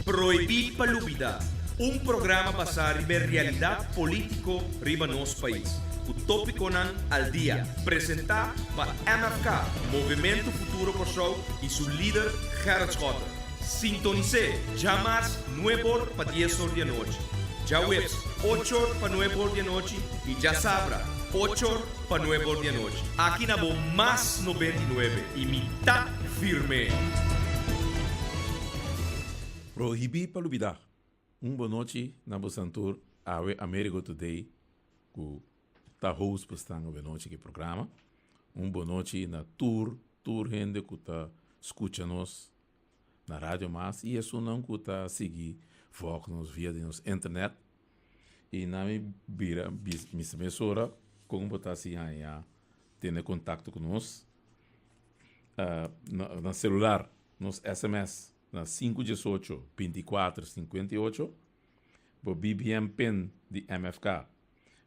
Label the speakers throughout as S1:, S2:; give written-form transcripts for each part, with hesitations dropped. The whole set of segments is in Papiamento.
S1: Prohibí pa Lubidá, un programa basá riba e realidat polítiko riba nos pais, ku tópikonan al dia, presentá pa MFK, Movementu Futuro Kòrsou, i su lider Gerrit Schotte. Sintonis'é djamars nueb'or pa dies'or di anochi, djaweps och'or pa nueb'or di anochi i djasabra och'or pa nueb'or di anochi. Aki na bo Mas 99 i mi ta firme!
S2: Prohibí pa lubidá. Un bonochi na bosan tur awe Amerigo Today ku ta host pa stan awe nochi ki programa. Un bonochi na tur tur hende ku ta skucha nos na Radio Mas i esunnan ku ta sigui vòg nos via di nos internet. I na mi bira mester mesora kon bo ta hasi haña tene kontakto ku nos na celular nos sms na sinku diesocho 24 58, bo BBM pin di MFK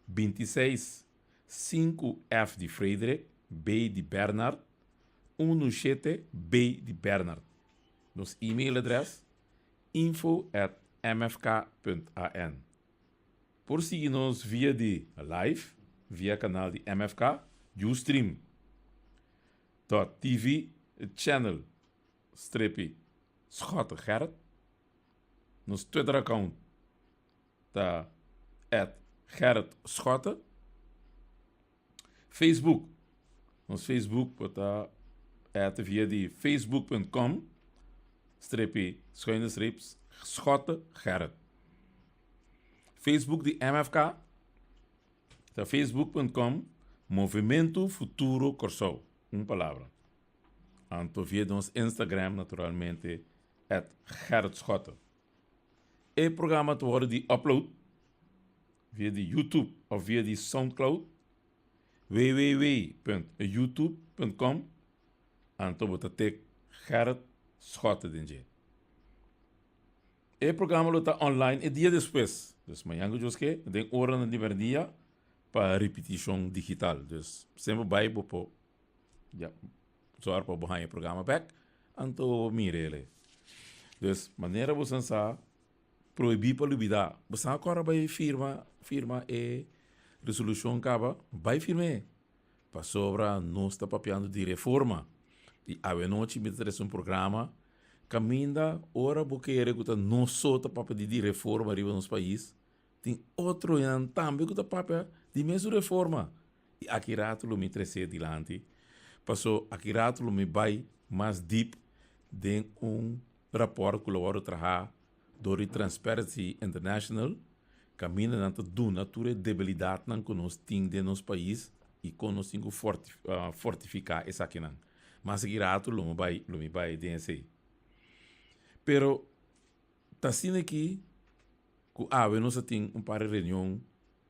S2: 26 5 F di Frederik B di Bernard unu shete B di Bernard. Nos email adres info at mfk punt an. Por sigui nos via di live via kanal di MFK Ustream dot TV channel strepi Schotte Gerrit. Nos Twitter account ta at Gerrit Schotte. Facebook, nos Facebook por ta at via di facebook.com strepi schuine streep Schotte Gerrit. Facebook di MFK ta facebook.com Movimento Futuro Kòrsou, un palabra. Anto via di nos Instagram naturalmente at Gerrit Schotte. E programa ta wòrdu di upload via di YouTube òf via di Soundcloud www.youtube.com anto bo ta tek Gerrit Schotte den dje. E programa lo ta online e dia despues, dus mañan ku Dios ke, den oranan di mèrdia pa ripitishon digital. Dus semper bai bo por ya zòrg pa bo haña e programa bèk anto bo mira el. Dus manera bo san sa prohibí pa lubidá. Bo sa ku ora bai firma firma e resolushon kaba, bai firm'é. Pasobra nos ta papiando di reforma i awenochi mi ta trese un programa kaminda ora bo kere ku ta nos so ta papia di reforma riba nos pais, tin otronan tambe ku ta papia di mesun reforma. I aki rato lo mi trese dilanti, paso aki rato lo mi bai mas dip den un rapòrt ku lo wòrdu trahá dor di Transparency International, kaminda nan ta duna tur e debilidatnan ku nos tin den nos pais i kon nos tin ku fortifiká esakinan. Mas aki rato lo mi bai lo mi bai den esei. Pero ta asina aki ku awe nos a tin un par di reunion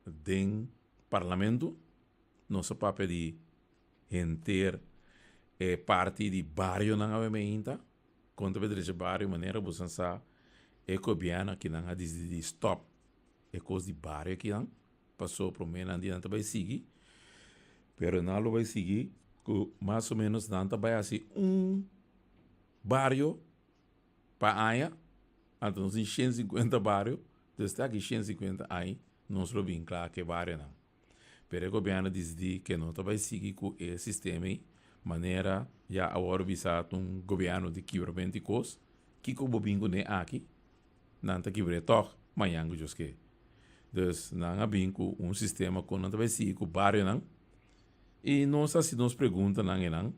S2: den Parlamento, nos a papia di henter e parti di barionan awe meinta. Kon ta drecha bario manera bo san sa e gobièrnu akinan a disidí di stòp e kos di bario akinan paso promé nan di nan ta bai sigui pero nan lo bai sigui ku mas o ménos nan ta bai hasi un bario pa aña anto nos tin 150 bario dus te aki 150 aña nos lo bin kla ku e barionan. Pero e gobièrnu disidí ke no ta bai sigui ku e sistema ei, manera ya a wòrdu bisá ta un gobièrnu di kibramentu di kos, kiko bo bin kuné aki? Nan ta kibr'é tòg mañan ku Dios ke. Dus nan a bin ku un sistema ku nan ta bai sigui ku barionan i nos a hasi nos preguntanan einan,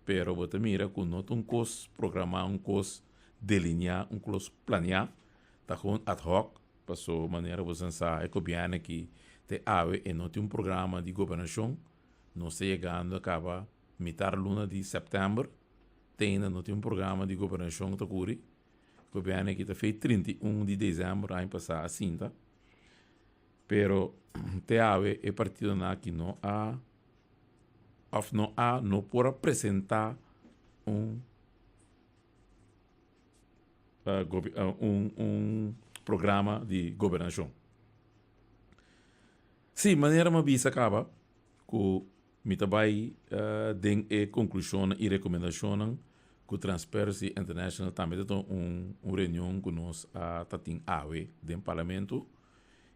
S2: pero bo ta mira ku no ta un kos programá, un kos deliniá, un kos planiá, ta gewoon ad hoc. Paso manera bo san sa e gobièrnu aki te awe e no tin un programa di gobernashon. Nos ta yegando a kaba mitar luna di sèptèmber te ainda no tin un programa di gobernashon ku ta kuri. Gobièrnu aki ta fei 31 di desèmber aña pasá a sinta, pero te awe e partidonan aki no a òf no a no por a presentá un. Un un programa di gobernashon. Sí, manera mi a bisa kaba ku mi ta bai den e konklushonnan i rekomendashonnan. Ku Transparency International tambe ta tuma un un reunion ku nos a ta tin awe den parlamento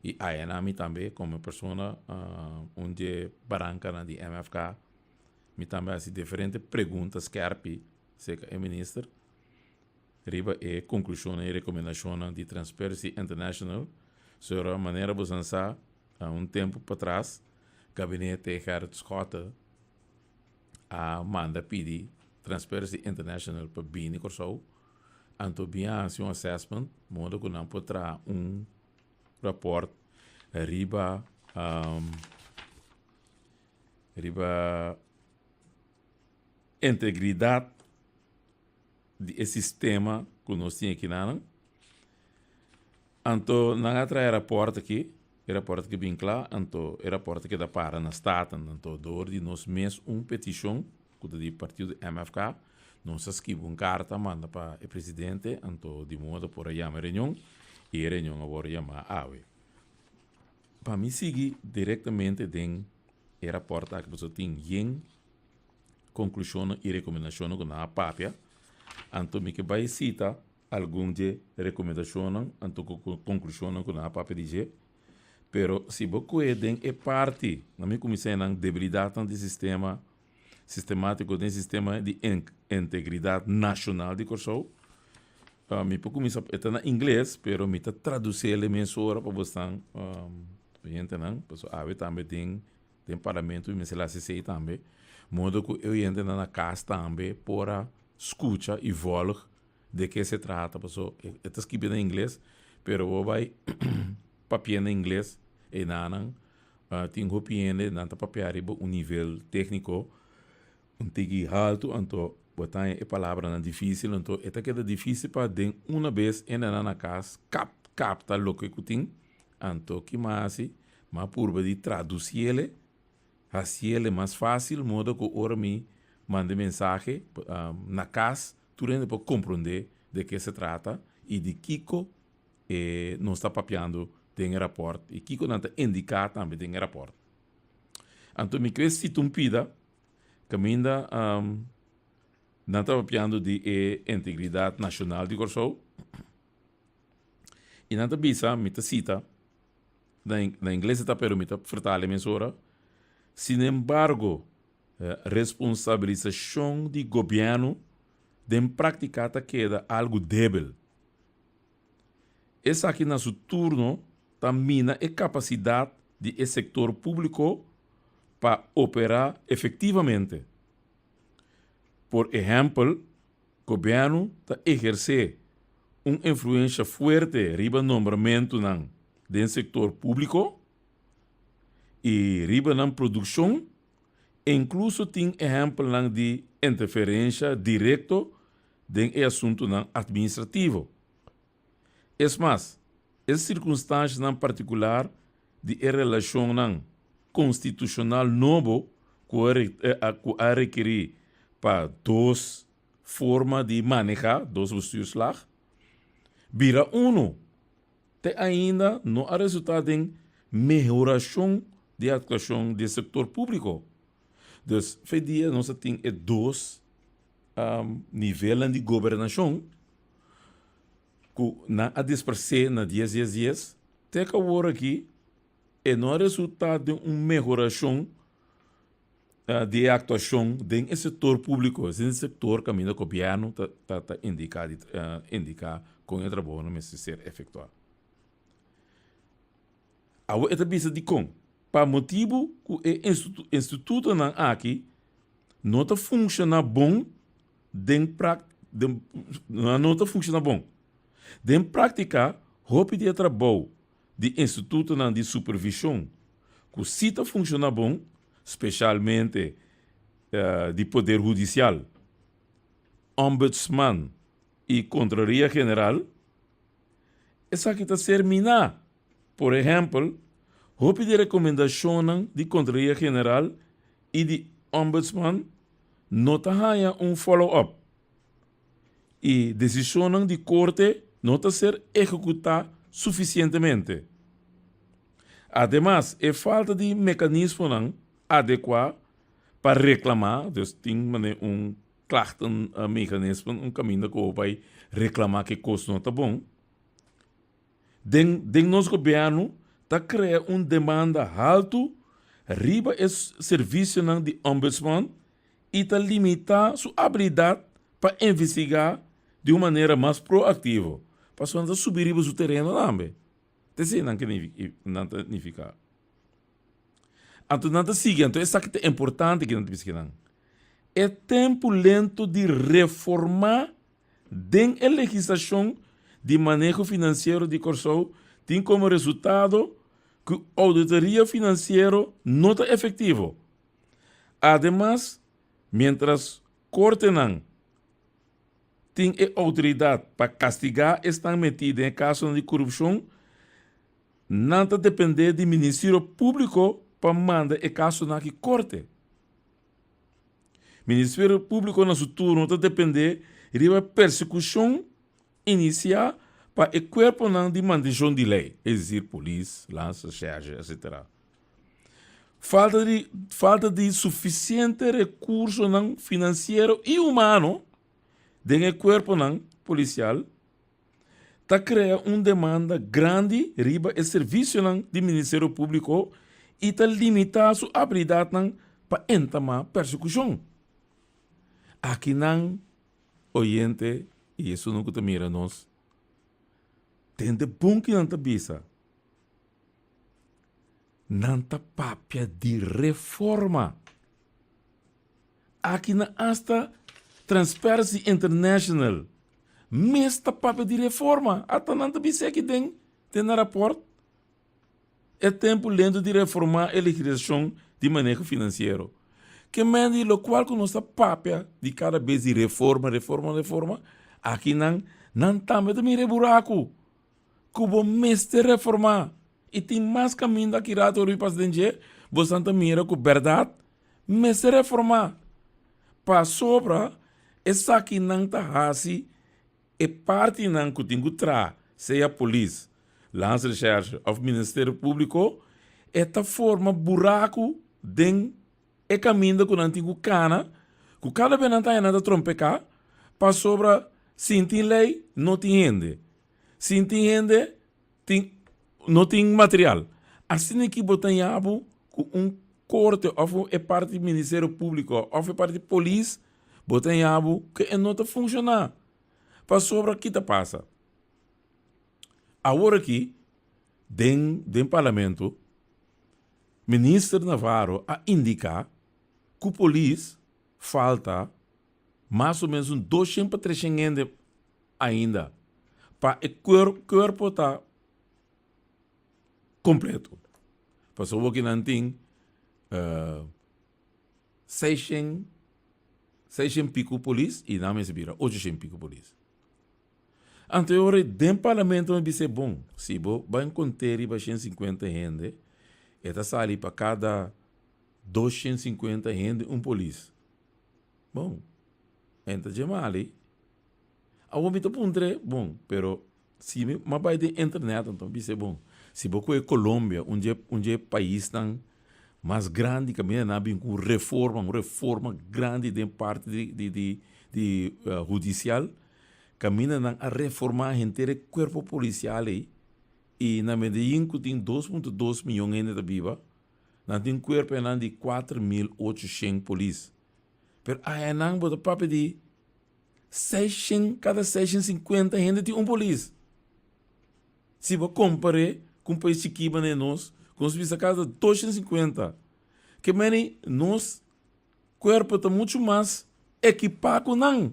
S2: i aya na mi tambe komo persona un dje barankanan di MFK mi tambe a hasi diferente pregunta skerpi serka e minister riba e konklushonnan i rekomendashonnan di Transparency International. Sora manera bo san sa un tempu patras gabinete Gerrit Schotte a manda pidi Transparency International pa bini Kòrsou, anto bin a hasi un assessment modo ku nan por traha un rapòrt riba riba integridat di e sistema ku nos tin akinan. Anto nan a traha e rapòrt aki, e rapòrt aki bin kla, anto e rapòrt a keda para na Staten. Anto dor di nos mes un petishon ku ta di partido di MFK, nos a skibi un karta manda pa e presidente, anto di modo por a yama e reunion i e reunion a wòrdu yamá awe. Pa mi sigui direktamente den e rapòrt aki pasobra tin yen konklushonnan i rekomendashonnan ku nan a papia, anto mi ke bai sita Algun dje rekomendashonnan anto ku konklushonnan ku nan a papia di dje. Pero si bo kohe den e parti, na mi kuminsá e nan debilidatnan di sistema sistemátiko den sistema di integridat nashonal di Kòrsou, mi por kuminsá, e ta na ingles, pero mi ta tradusí el mesora pa bosnan oyentenan, pasobra awe tambe den den parlamento mi mester hasi esei tambe, modo ku e oyentenan na kas tambe por a skucha i vòlg de ke se trata paso e ta skibi na ingles pero bo bai papia na ingles enanan tin hopi hende nan ta papia riba un nivel tekniko un tiki haltu anto bo ta haña e palabranan difisil anto e ta keda difisil pa den una bes hendenan na kas kap kapta loke ku tin anto ki mas hasi mas purba di tradusiele Hasiele mas fásil modo ku ora mi manda e mensahe na kas tur hende por komprondé de ke se trata i di kiko e nos ta papiando den e rapòrt i kiko nan ta indiká tambe den e rapòrt. Anto mi kere sita un pida kaminda nan ta papiando di e integridat nashonal di Kòrsou i nan ta bisa, mi ta sita, Na ingles e ta pero mi ta vertale mesora. Sinembargo, responsabilisashon di gobièrnu den práktika ta keda algu débil. Esaki na su turno ta mina e kapasidat di e sektor públiko pa operá efektivamente. Por ehèmpel, Gobièrnu ta ehersé un influensha fuerte riba nombramentunan den sektor públiko i riba nan produkshon, inkluso tin ehèmpelnan di interferensha direkto den e asuntunan atministrativo. Es mas, e sirkunstanshanan partikular di e relashonnan konstitushonal nobo ku a rekerí pa dos forma di manehá, dos bestuurslag, bira unu, te ainda no a resultá den mehorashon di aktuashon di e sektor públiko. Dus, fe dia nos a tin e dos nivelnan di gobernashon ku nan a dispers'é na dies dies dies, te ku awor aki e no a resultá den un mehorashon di e aktuashon den e sektor públiko, den e sektor kaminda gobièrnu ta ta indiká di indiká kon e trabounan mester ser efektuá. Awor e ta bisa dikon? Pa motibu ku e institutonan aki no ta funshoná bon den nan no ta funshoná bon. Den práktika hopi di e trabou di institutonan di supervishon ku si ta funshoná bon, speshalmente di poder hudisial, ombudsman i Kontraloria General, esaki ta ser miná. Por ehèmpel, hopi di e rekomendashonnan di Kontraloria General i di Ombudsman no ta haña un follow-up i desishonnan di korte no ta ser ehekutá sufisientemente. Ademas, e falta di mekanismonan adekuá pa reklamá, dus tin manera un. klachtenmechanisme, un kaminda ku bo bai reklamá ku e kos no ta bon. Den den nos gobièrnu ta krea un demanda haltu riba e servisionan di Ombudsman i ta limitá su abilidat pa investigá di un manera mas proaktivo, pasobra nan ta subi riba su tereno tambe. Ta esei nan ke nan ta nifiká. Anto nan ta sigui, anto esaki ta importante ke nan ta bisa kinan. E tempu lento di reformá den e legislashon di maneho finansiero di Kòrsou tin komo resultado ku ouditoria finansiero no ta efektivo. Ademas, miéntras kortenan tin e outoridat pa kastigá esnan metí den e kasonan di korupshon, nan ta dependé di Ministerio Públiko pa manda e kasonan aki korte. Ministerio Públiko na su turno ta dependé riba persekushon inisiá pa e kuerponan di mantenshon di lei, es desir polis, landsrecherche, etcetera. Falta di falta di sufisiente rekursonan finansiero i humano den e kuerponan polisial ta krea un demanda grandi riba e servisionan di Ministerio Públiko i ta limitá su abilidatnan pa entamá persekushon. Akinan oyente i esunnan ku ta mira nos tende bon ki nan ta bisa. Nan ta papia di reforma. Aki na asta Transparency International mes ta papia di reforma. Ata nan ta bisa aki den den nan raport. E tempu lento di reformá e legislashon di maneho finansiero. Ke men di lokual ku nos ta papia di kada bes di reforma, reforma, reforma, aki nan nan tambe ta mira e buraku. Ku bo mester reformá i tin mas kaminda aki rato riba pas den dje, bosan ta mira ku bèrdat mester reformá. Pasobra esakinan ta hasi e partinan ku tin ku traha, sea polis, landsrecherche òf ministerio públiko, e ta forma buraku den e kaminda ku nan tin ku kana, ku kada bes nan ta haña nan ta trompeká, pasobra sin tin lei no tin hende. Sin tin hende tin no tin material. Asina ki bo ta haña bo ku un korte òf e parti di Ministerio Públiko òf e parti di polis, bo ta haña bo ku e no ta funshoná. Pasobra ki ta pasa? Awor aki den den parlamento Minister Navarro a indiká ku polis falta mas o menos un doshen pa treshen hende ainda pa e cuerpo ta completo. Pasobra bo kinan tin seishen seishen pico polis y nan mester bira ochoshen pico polis. Anto e ora den parlamento mi bisa e bon, si bo bai conte riba shen sinkuenta hende e ta sali pa cada doshen sinkuenta hende un polis. Bon, en ta dje mali. Awor mi ta puntr'é, bon, pero si mi m'a bai den internet anto mi bis'é, bon, si bo kohe Colombia, un dje un dje paisnan mas grandi kaminda nan a bin ku un reforma, un reforma grandi den parti di di di di hudisial, kaminda nan a reformá henter e kuerpo polisial ei, i na Medellin ku tin 2.2 miyon hende ta biba, nan tin kuerponan di 4800 polis. Pero ayanan bo ta papia di seishen, kada seishen sinkuenta hende tin un polis. Si bo kompar'é ku un pais chikí manera nos, ku nos bisa kada doshen sinkuenta. Ke meni nos kuerpo ta muchu mas ekipá ku nan.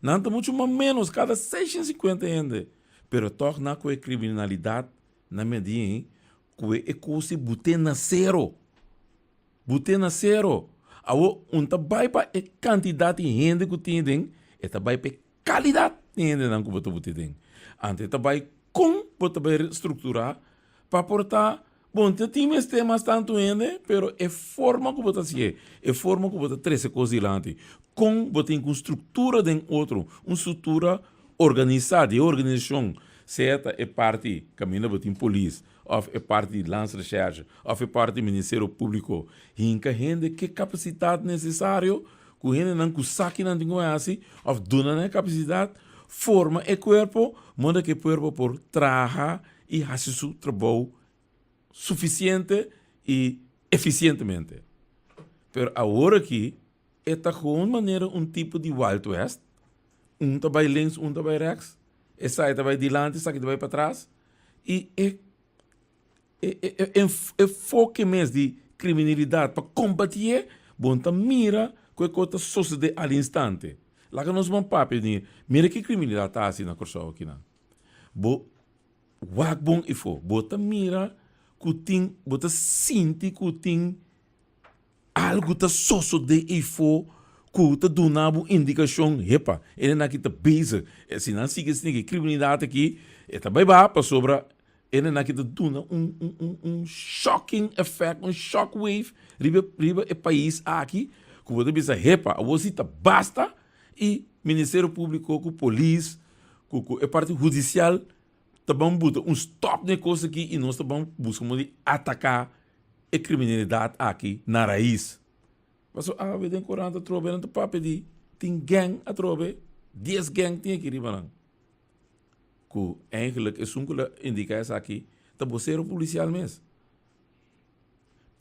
S2: Nan ta muchu mas ménos, kada seishen sinkuenta hende. Pero tòg nan ku e kriminalidat na Medellín, ku e kos di but'é na sero. But'é na sero. Awor, un ta bai pa e kantidat di hende ku tin den, e ta bai pa e kalidat di hendenan ku bo ta but'é den. Anto e ta bai kon bo ta bai strukturá pa por ta, bon, ta tin mester mas tantu hende, pero e forma ku bo ta hasié, e forma ku bo ta trese kos dilanti, kon bo tin ku un struktura den otro, un struktura organisá, di e organisashon, sea ta e parti kaminda bo tin polis, òf e parti di Landsrecherche òf e parti di Ministerio Públiko hinka hende ke kapasitat nesesario. ku hendenan ku sa ki nan tin ku hasi òf duna nan e kapasidat, forma e kuerpo moda ku e kuerpo por traha i hasi su trabou sufisiente i efisientemente. Pero awor aki e ta gewoon manera un tipo di Wild West, un ta bai links, un ta bai rèks, esaki ta bai dilanti, esaki ta bai patras i e E enfoke mes di kriminalidat pa kombatié, bo no ta mira ku e kos ta sosodé al instante. Laga nos ban papia di mira ki kriminalidat ta hasi na Kòrsou akinan. Bo wak bon efo, bo ta mira ku tin, bo ta sinti ku tin Algu ta sosodé eifó ku ta duna bo indikashon, Hepa, e nan aki ta bezig. Si nan sigui asina ku e kriminalidat aki, e ta bai baha pasobra e nan aki ta duna un un un shocking effect, un shock wave riba riba e pais aki ku bo ta bisa, Hepa, awor si ta basta i Ministerio Públiko ku polis ku ku e parti hudisial ta ban buta un stòp na e kos aki i nos ta ban buska modo di ataká e kriminalidat aki na rais. Pasobra awe den korant atrobe nan ta papia di tin gang atrobe, dies gang tin aki riba nan. Ku eigenlijk esun ku la indiká esaki ta bosero polisial mes.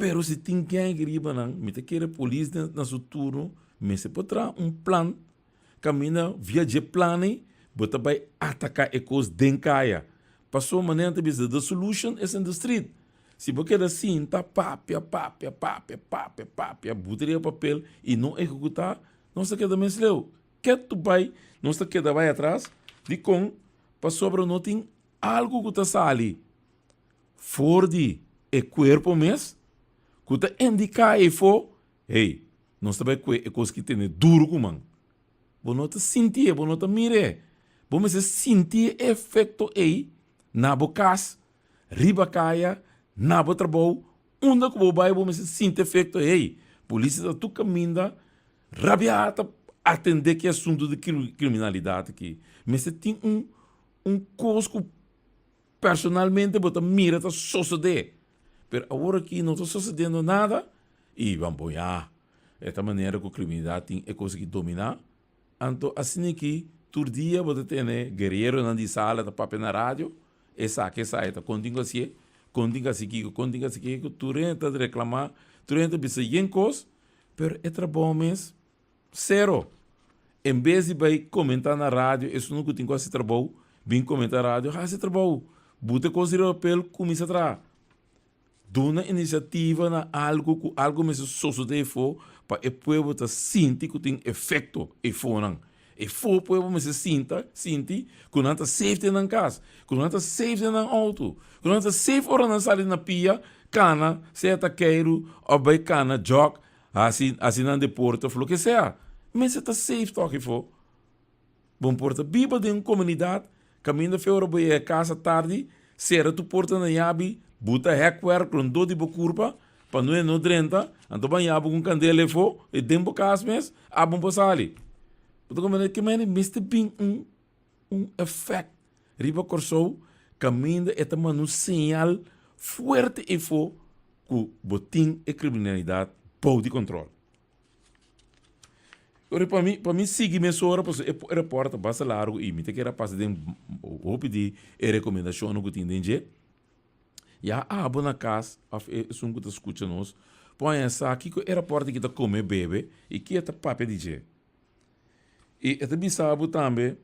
S2: Pero si tin gang riba nan, mi ta kere polis na su turno mester por traha un plan Kaminda via dje plan ei, bo ta bai ataká e kos den kaya. Pasobra manera nan ta bisa, the solution is in the street. Si bo keda sinta papia, papia, papia, papia, papia, buta riba papel i no ehekutá, nos ta keda mes leu. Ketu bai, nos ta keda bai atras. Dikon? Pasobra no tin algu ku ta sali for di e kuerpo mes ku ta indiká eifó, hey, Nos ta bai kue e kos ki tene duru ku man. Bo no ta sintié, bo no ta mir'é. Bo mester sinti e efekto ei na bo kas, riba kaya, na bo trabou, unda ku bo bai bo mester sinti efekto ei. Polis ta tur kaminda rabiá ta atendé ku e asuntu di kriminalidat aki. Mester tin un un kos ku personalmente bo ta mira ta sosodé. Pero awor aki no ta sosodiendo nada. I ban pon ya, e ta manera ku kriminalidat tin e kos aki dominá. Anto asina ki tur dia bo ta tene guerrieronan di sala ta papia na radio, esaki esaki ta kon tin ku hasié, kon tin ku hasi kiko, kon tin ku hasi kiko, tur hende ta reklamá, tur hende ta bisa yen kos, pero e trabou mes sero. En bes di bai komentá na radio esun ku tin ku hasi trabou, bin komentá radio, hasi trabou, buta e kos riba papel, kuminsá traha. Duna inisiativa na algu ku algu mester sosodé efó pa e pueblo ta sinti ku tin efekto efónan. Efó pueblo mester sinta, sinti ku nan ta safe den nan kas, ku nan ta safe den nan outo, ku nan ta safe ora nan sali na pia kana, sea ta keiru òf bai kana jòg, hasi hasi nan deporte òf loke sea. Mester ta safe tòg efó. Bo por ta biba den un komunidat kaminda fe ora bo yega kasa tardi, sera tur porta na yabi, buta hèkwerk rondó di bo kurpa pa no e no drenta, anto bo a yabi ku un kandela efo i den bo kas mes abo bo sali. Bo ta komprende ke manera mester bin un un efèkt riba Kòrsou kaminda e ta manda un señal fuerte efo ku bo tin e kriminalidat bou di kòntròl. Ora pa mi, pa mi sigui mesora pasobra e report ta basta largu i mi ta kere a pasa den hopi di e rekomendashonnan ku tin den dje. Ya abo na kas òf esun ku ta skucha nos por haña sa kiko e rapòrt aki ta kome bebe i ke e ta papia di dje. I e ta bisa bo tambe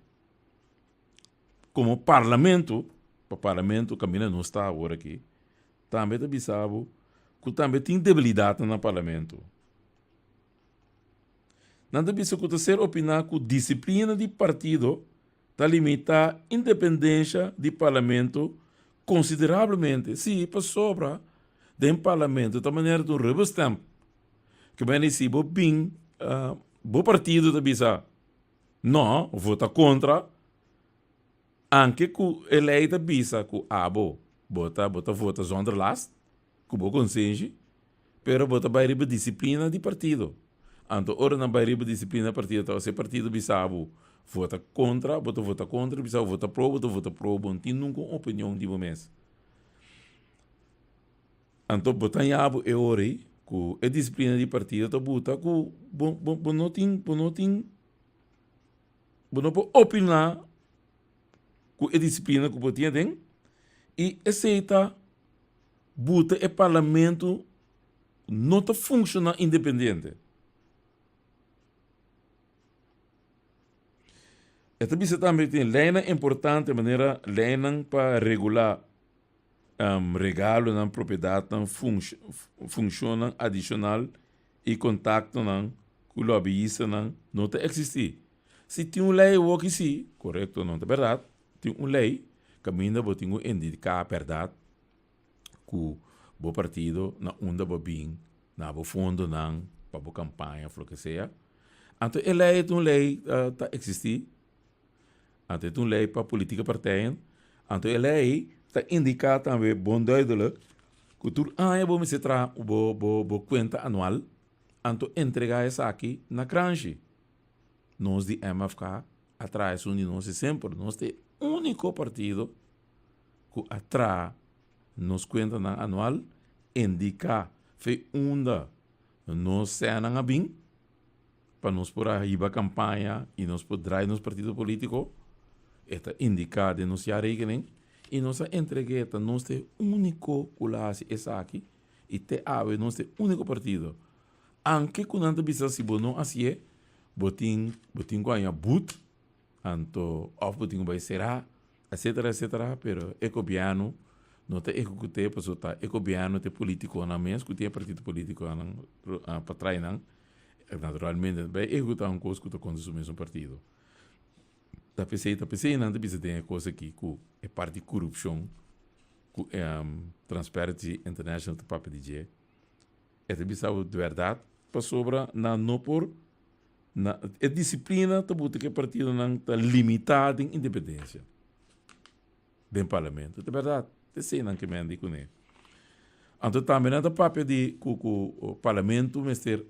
S2: komo parlamento, pa parlamento kaminda nos ta awor aki, Tambe ta bisa bo ku tambe tin debilidatnan na parlamento. Nan ta bisa ku ta ser opiná ku disiplina di partido ta limitá independensha di parlamento konsiderablemente. Sí, pasobra den parlamento ta manera di un rubber stamp. Ke mende si bo bin, bo partido ta bisa no, vota kontra. Anke ku e lei ta bisa ku abo bo ta bo ta vota zonder last, ku bo konsenshi, pero bo ta bai riba disiplina di partido. Anto ora nan bai riba disiplina di partido ta ose partido bisa bo vota kontra, bo ta vota kontra, bisa bo vota pro, bo ta vota pro, bo no tin nunka un opinion di bo mes. Anto bo ta yabu e ora ei. Ku e disiplina di partido ta buta ku bo bo bo no tin bo no tin bo no por opiná ku e disiplina ku bo tin aden i esei ta buta e parlamento no ta funshoná independiente. E ta bisa tambe tin leinan importante manera leinan pa regulá Regalonan, propiedatnan, funshonnan adishonal i kontaktonan ku lòbiistanan no ta eksistí. Si tin un lei awoki sí, korekto no ta bèrdat, tin un lei kaminda bo tin ku indiká bèrdat ku bo partido na unda bo bin, na bo fondonan pa bo kampaña òf loke sea. Anto e lei ta un lei ta eksistí. Anto e ta un lei pa politieke partijen. Anto e lei ta indiká tambe bon duidelijk ku tur aña bo mester traha bo bo bo kuenta anual, anto entregá esaki na Kranshi. Nos di MFK a traha esun di nos i semper nos ta e úniko partido ku a traha nos kuentanan anual, indiká fe unda nos sènan a bin. Pa nos por a hiba campaña y nos por draai nos partido politico, e ta indica den nos jaarrekening y nos a entregu'e, ta nos ta e unico cu lo haci esaki y te awe nos ta e unico partido. Anke cu nan ta bisa si bo no haci'e, bo tin bo tin cu haña boet, anto of bo tin cu bay cera, etcetera, etcetera, pero e gobierno no ta ehecut'e pasobra ta e gobierno ta e politiconan mes cu tin e partido politiconan pa trae nan. Naturalmente ta bay ehecuta un cos cu ta contra su mesun partido. Ta pesey, ta pesey nan ta bisa den e cos aki cu e parti corupcion cu Transparency International ta papia di dje. E ta bisa bo di berdad pasobra nan no por, na, e disciplina ta buta cu e partidonan ta limita den independencia den parlamento. Ta berdad, ta esey nan ke mendi cune. Anto tambe nan ta papia di cu cu parlamento mester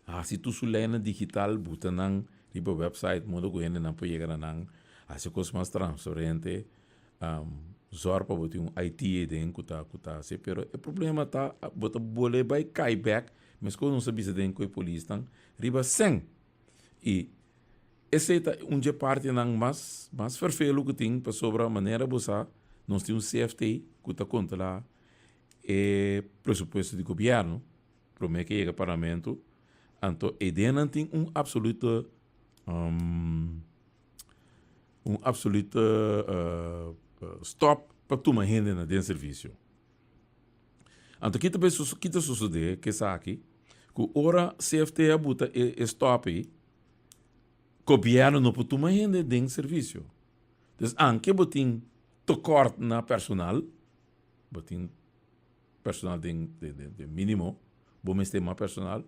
S2: haci tur su leynan digital, buta nan riba website modo cu hendenan por yega na nan, haci cos mas transparente, zorg pa bo tin un IT aden cu ta cu ta haci. Pero e problema ta bo ta bole bay cay bek, mescos nos a bisa den cu e polisnan, riba cen. Y Esei ta un dje partinan mas mas ferfelu ku tin pasobra manera bo sa nos tin un CFT ku ta kontrolá e presupuesto di gobièrnu promé ke yega parlamento anto eidennan tin un absoluto un absoluto stòp pa tuma hendenan den servisio. Anto kita ta kita sosodé ku esaki ku ora CFT a buta e stòp ei Gobierno no por tuma hende den servicio. Dus anke bo tin tekort na personal, bo tin personal den den minimo, bo mester mas personal,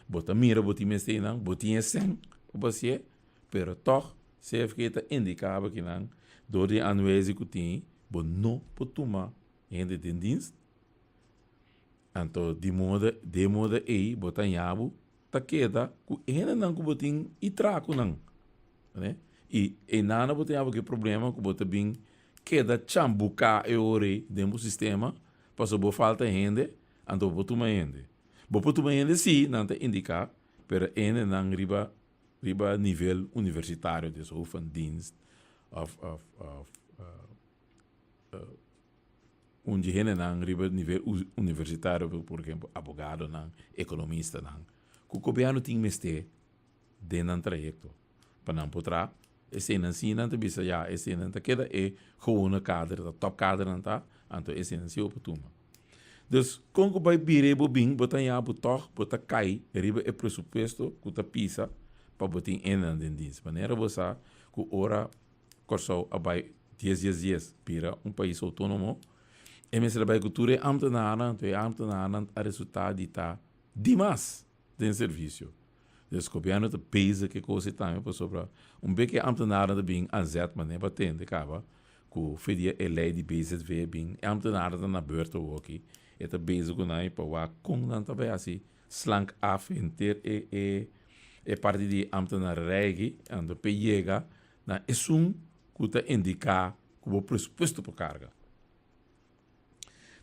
S2: bo ta mira bo tin mester einan, bo tin e sèn pa bo hasié, pero tòg CFG ta indiká bo kinan dor di e anwezi ku tin bo no por tuma hende den dienst. Anto di moda den moda ei bo ta haña bo ta keda ku e hendenan ku bo tin i traha ku nan. Ane? I einana bo ta haña bo ku e problema ku bo ta bin keda chambuká e ora ei den bo sistema pasobra bo falta hende, anto bo por tuma hende. Bo por tuma hende sí, nan ta indiká, pero e hendenan riba riba nivel universitario, des hoofd van dienst òf òf òf Un di hendenan riba nivel universitario, por ehempel abogadonan, ekonomistanan, ku gobièrnu tin mester den nan trayekto pa nan por traha. Eseinan si nan ta bisa ya, eseinan ta keda e gewone kader, ta top kadernan ta, anto eseinan si bo por tuma. Dus kon ku bai bira bo bin, bo ta haña bo tòg bo ta kai riba e presupuesto ku ta pisa pa bo tin hendenan den dienst. Manera bo sa ku ora Kòrsou a bai dies dies dies bira un pais outónomo, e mester a bai ku tur e ámtenarnan, anto e ámtenarnan a resultá di ta dimas den servisio. Dus gobièrnu ta bezig ku e kos ei tambe pasobra un bes ku e ámtenarnan ta bin aanzet manera pa tende kaba ku fe di e lei di BZV a bin, e ámtenarnan ta na beurt awoki, e ta bezig ku nan pa wak kon nan ta bai hasi slank af henter e e e parti di ámtenarerij aki, anto p'e yega na esun ku ta indiká ku bo presupuesto por karga.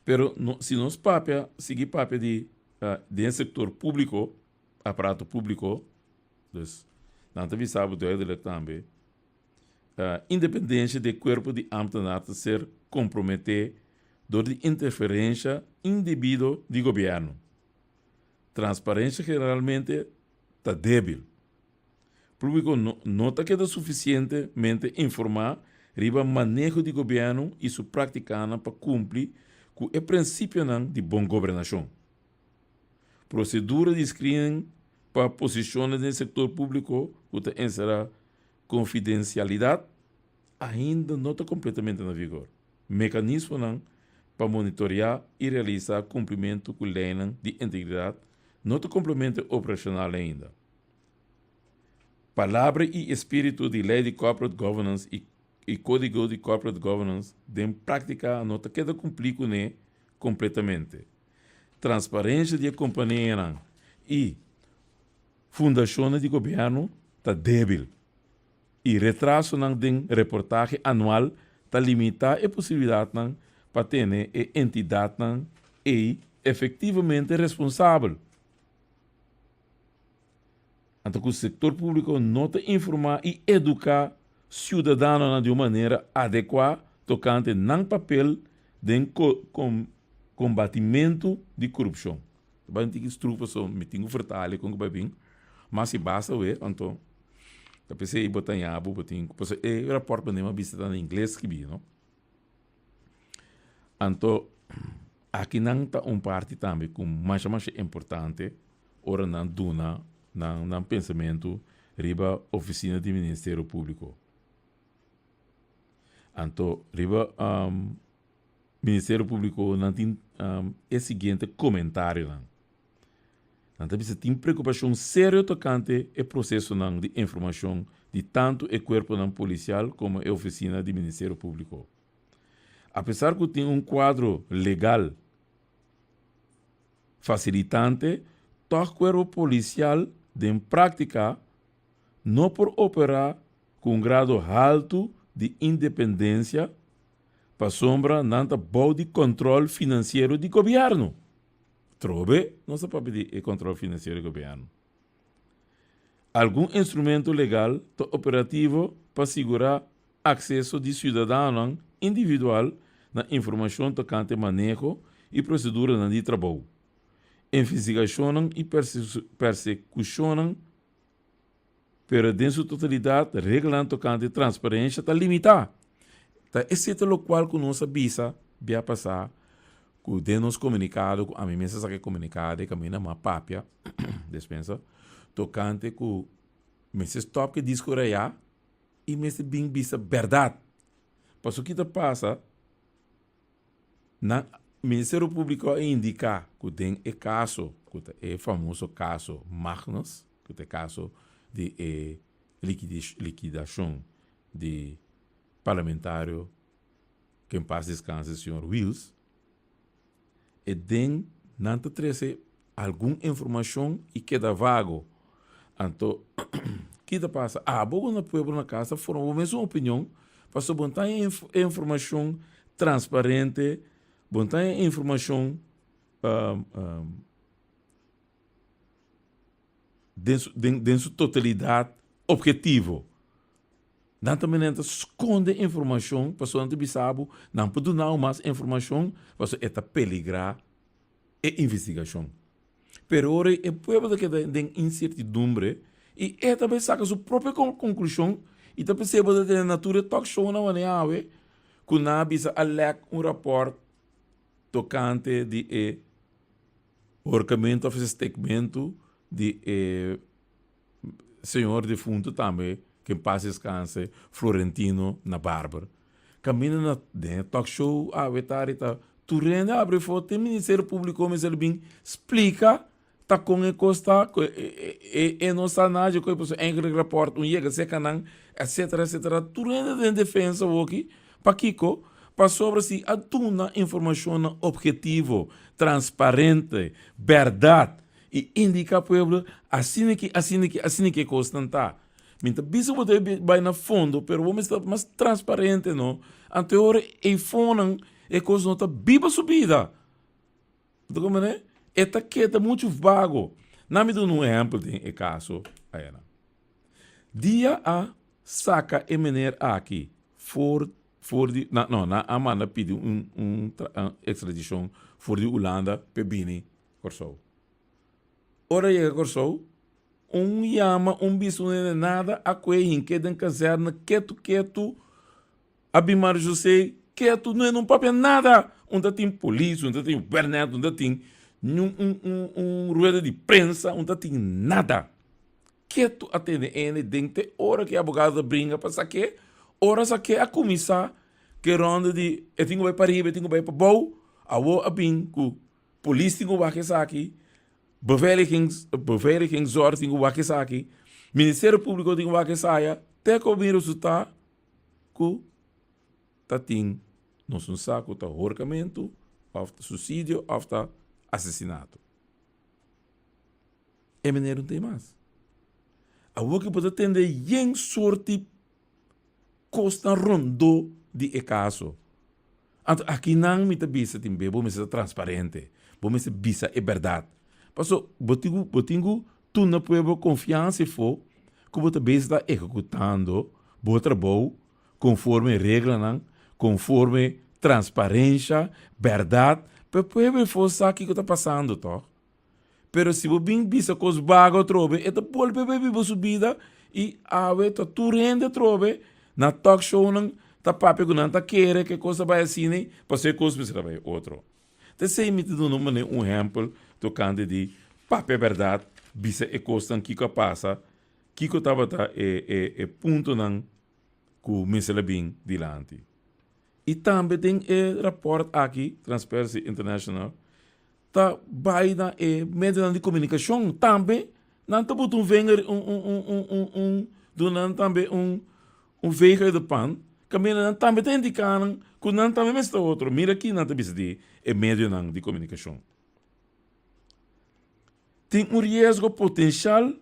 S2: Pero no, si nos papia, sigui papia di Den sektor públiko, aparato públiko, dus nan ta bisa bo duidelijk tambe, independensia di e kuerpo di ámtenar ta ser komprometé dor di interferensha indebido di gobièrnu. Transparensia generalmente ta débil. Públiko no ta keda sufisientemente informá riba maneho di gobièrnu i su práktikanan pa kumpli ku e prinsipionan di bon gobernashon. Prosedura di screening pa posishonnan den sektor públiko ku ta enserá konfidensialidat ainda no ta kompletamente na vigor. Mekanismonan pa monitoriá i realisá kumplimentu ku leinan di integridat no ta kompletamente operashonal ainda. Palabra i espíritu di Lei di Corporate Governance i i Kódigo di Corporate Governance den práktika no ta keda kumplí kuné kompletamente. Transparensia di e kompanianan i fundashonnan di gobièrnu ta débil i retrasonan den reportahe anual ta limitá e posibilidatnan pa tene e entidatnan ei efektivamente responsabel. Anto ku sektor públiko no ta informá i eduká siudadanonan di un manera adekuá tokante nan papel den kombatimentu di korupshon. Ta bai un tiki stroef pasobra mi tin ku fertale kon ku bai bin, mas si basta awe anto ta p'esei bo ta yabu bo tin ku pasobra e rapòrt manera mi a bisa ta na ingles skibí no. Anto akinan ta un parti tambe ku masha masha importante ora nan duna nan nan pensamentu riba ofisina di Ministerio Públiko. Anto riba Ministerio Públiko nan tin e siguiente komentarionan. Nan ta bisa tin preokupashon serio tokante e prosesonan di informashon di tantu e kuerponan polisial komo e ofisina di Ministerio Públiko. Apesar ku tin un kuadro legal fasilitante, tòg kuerpo polisial den práktika no por operá ku un grado haltu di independensia pasobra nan ta bou di kòntròl finansiero di gobièrnu. Trobe nos ta papia di e kòntròl finansiero di gobièrnu. Algun instrumento legal ta operativo pa sigurá akseso di siudadanonan individual na informashon tokante maneho i proseduranan di trabou, investigashonnan i persekushonnan, pero den su totalidat reglanan tokante transparensha ta limitá. Ta esei ta lokual ku nos a bisa bia pasá ku den nos komunikado ku ami mes a saka e komunikado e kaminda mi a papia despensa tokante ku mester stòp ku e disko rayá i mester bin bisa bèrdat. Pasobra ki ta pasa nan Ministerio Públiko a indiká ku den e kaso ku ta e famoso kaso Magnus ku ta e kaso di e likidashon di parlamentario Ke en pas descanse señor Wiels, e den nan ta trece algun informacion y keda vago. Anto, ki ta pasa? Abo cu na pueblo na cas ta forma bo mesun opinion, pasobra bo no ta haña e informacion transparente, bo no ta haña e informacion den su den su totalidad objetivo. Nan ta manera ta skonde informashon pasobra nan ta bisa bo nan por duna bo mas informashon pasobra e ta peligrá e investigashon. Pero ora e pueblo ta keda den insertidumbre i e ta bai saka su propio konklushon i ta p'esei bo ta tene na tur e talk shownan wanneer awe ku nan a bisa a lèk un rapòrt tokante di e horkamentu òf e stekmentu di e Señor difunto tambe ke en paz descanse Florentino na Barber caminda na den e talk show awe tardi ta tur hende a abri for tin ministerio publico mester bin splica ta con e cos ta cu e no sa nada dje coe pasobra enkele rapport un yega cerca nan etcetera etcetera tur hende den defensa awoki pakiko pasobra si a duna informacionnan objetivo transparente berdad I indica pueblo asina ki asina ki asina ki e cosnan ta. Mi ta bisa bo debe bai na fondo pero bo mester ta mas transparente no. Anto e ora e fonan e cos no ta biba su bida. Bo ta comprende? E ta keda muchu vago. Na mi duna un ehèmpel den e kaso ayana. Dia a saka e meneer aki for for di na no nan a manda pidi un un ekstradishon for di Hulanda p'e bini Kòrsou. Ora yega Kòrsou un yama un bisa un hende nada a kohe hink'é den kazèrne ketu ketu a bin Mario José ketu no e no papia nada un ta tin polis un ta tin wernet un ta tin niun un un un rueda di prensa un ta tin nada. Ketu a tene ene den te ora ku e abogado ta bringa pa sak'é. Ora sak'é a kuminsá ku e rònda di e tin ku bai pariba, e tin ku bai pabou. Awor a bin ku polis tin ku wak esaki, beveiligings beveiligingszorg tin ku wak esaki, Ministerio Públiko tin ku wak esaya, te ku a bin resultá ku ta tin nos un sa ku ta horkamentu òf ta suisidio òf ta asesinato. E meneer no tin mas. Awor ki bo ta tende yen sorti kosnan rondó di e kaso. Anto akinan mi ta bisa tin be bo mester ta transparente, bo mester bisa e bèrdat. Paso bo tin ku bo tin ku tuna pueblo konfiansa efo ku bo ta bes ta ehekutando bo trabou konforme reglanan, konforme transparensha, bèrdat, pa e pueblo efo sa kiko ta pasando tòg. Pero si bo bin bisa kos vago atrobe, e ta bolbe bai biba su bida i awe ta tur hende atrobe na talk shownan ta papia ku nan ta kere ku e kos ta bai asina ei, pasobra e kos mester a bai otro. Ta esei mi ta duna un manera un ehèmpel tokante di papia bèrdat, bisa e kosnan kiko a pasa, kiko tabata e e e puntonan ku mester a bin dilanti. I tambe den e rapòrt aki Transparency International ta bai na e medionan di komunikashon tambe nan ta buta un vinger un un un un un un duna nan tambe un un veeg uit de pan kaminda nan tambe ta indiká nan ku nan tambe mester otro mira aki nan ta bisa di e medionan di komunikashon tin un riesgo potenshal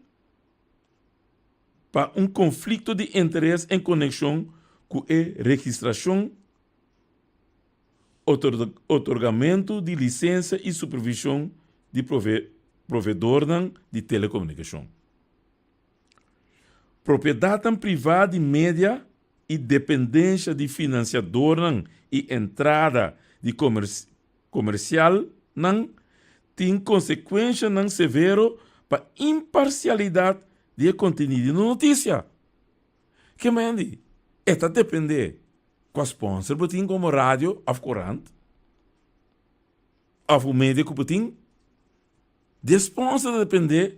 S2: pa un konflikto di interes en konekshon ku e registrashon Otorgamentu di lisensia i supervishon di proveedornan di telekomunikashon. Propiedatnan privá di media i dependensha di finansiadornan i entrada di komersialnan tin konsekuenshanan severo pa imparsialidat di e kontenido di notisia. Ke mendi? E ta dependé Kua sponsor bo tin komo radio òf korant òf un media ku bo tin? Di e sponsor ta dependé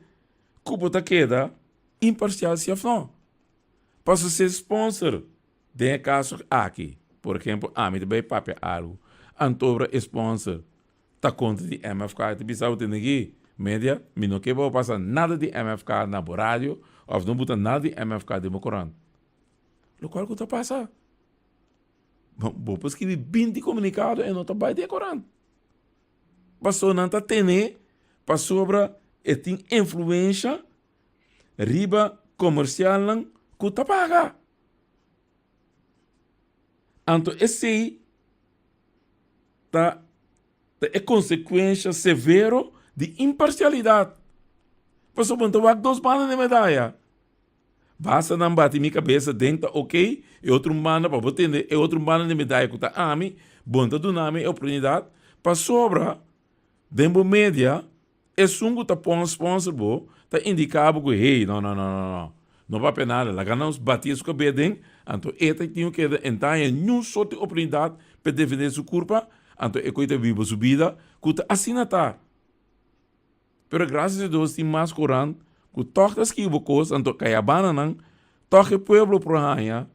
S2: ku bo ta keda imparsial si òf no. Pasobra si e sponsor den e kaso aki, por ehempel ami ta bai papia algu, anto e sponsor ta kontra di MFK e ta bisa bo tende aki media mi no ke pa bo pasa nada di MFK na bo radio òf no buta nada di MFK den bo korant. Lokual ku ta pasa? Bo por skibi binti komunikado e no ta bai den korant. Pasobra nan ta tene pasobra e tin influensha riba komersialnan ku ta paga. Anto esei ta ta e konsekuensha severo di imparsialidat. Pasobra bo no ta wak dos banda den medaya. Basta nan bati mi kabesa den ta ok, e otro un banda pa bo tende e otro un banda di medaya ku ta ami, bo no ta duna mi e oportunidat pasobra den bo media esun ku ta pon sponsor bo ta indiká bo ku hey no no no no no no papia nada laga nos bati su kabes den anto e ta tin ku keda e no ta haña niun sorti oportunidat pa e defende su kurpa anto e koe ta biba su bida ku ta asina ta. Pero gracias a Dios tin mas korant ku tòg ta skibi kos, anto kayabananan tòg e pueblo por haña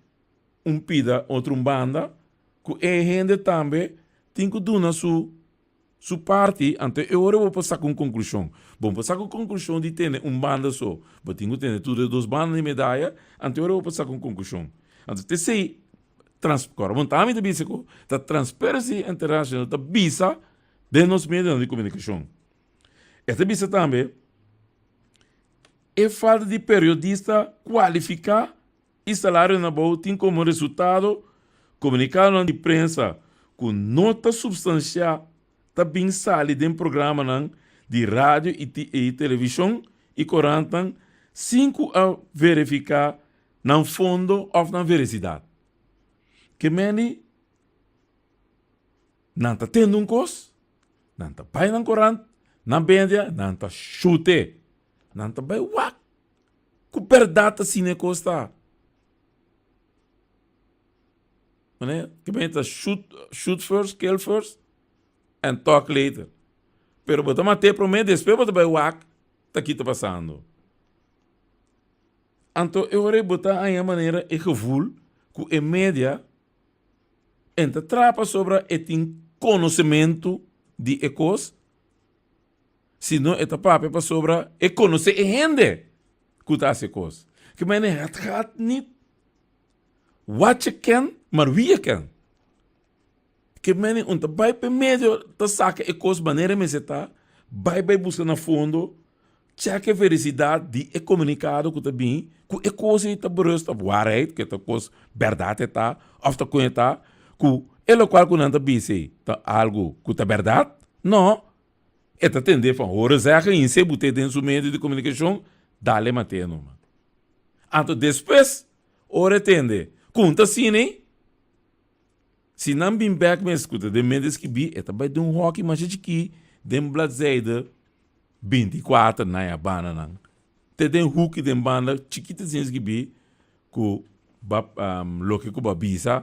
S2: un pida otro un banda ku e hende tambe tin ku duna su su parti, anto e ora bo por saka un konklushon. Bo no por saka un konklushon di tene un banda so, bo tin ku tene tur e dos banda di medaya, anto e ora bo por saka un konklushon. Anto t'esei trans kòrda bon ta ami ta bisa ku ta Transparency International ta bisa den nos medionan di komunikashon. E ta bisa tambe, E falta di periodista kualifiká i salarionan abou tin komo resultado komunikadonan di prensa ku no ta supstansiá ta bin sali den programanan. di radio i televishon i korantnan sin ku a verifiká nan fondo òf nan veresidat. Ke meni nan ta tende un kos, nan ta bai nan korant, nan media, nan ta shut'é. Nan ta bai wak ku bèrdat asina e kos ta. Manera ke meni ta shoot, shoot first, kill first and talk later. Pero bo ta mat'é promé, despues bo ta bai wak ta ki ta pasando. Anto e ora ei bo ta haña manera e gevoel ku e media en ta traha pasobra e tin konosementu di e kos, sino e ta papia pasobra e konosé e hende ku ta hasi e kos. Ke manera het gaat niet wat je ken, maar wie je ken. Ke meni un ta bai p'e medio ta saka e kos manera e mester ta, bai bai buska na fondo, chèk e verisidat di e komunikado ku ta bini, ku e kos ei ta berust òf waarheid, ku e ta kos bèrdat e ta òf ta kon e ta, ku e lokual ku nan ta bisa ei ta algu ku ta bèrdat? No, e ta tende van horen zeggen i se but'é den su medio di komunikashon, dale mat'é numa. Anto despues ora e tende ku un ta asina ei, Si nan bin bek mes ku ta den mente skibí, e ta bai den un hòki masha chikí den bladzijde 24 na e bananan. Te den huki den banda chikito asina skibí ku ba loke ku bo a bisa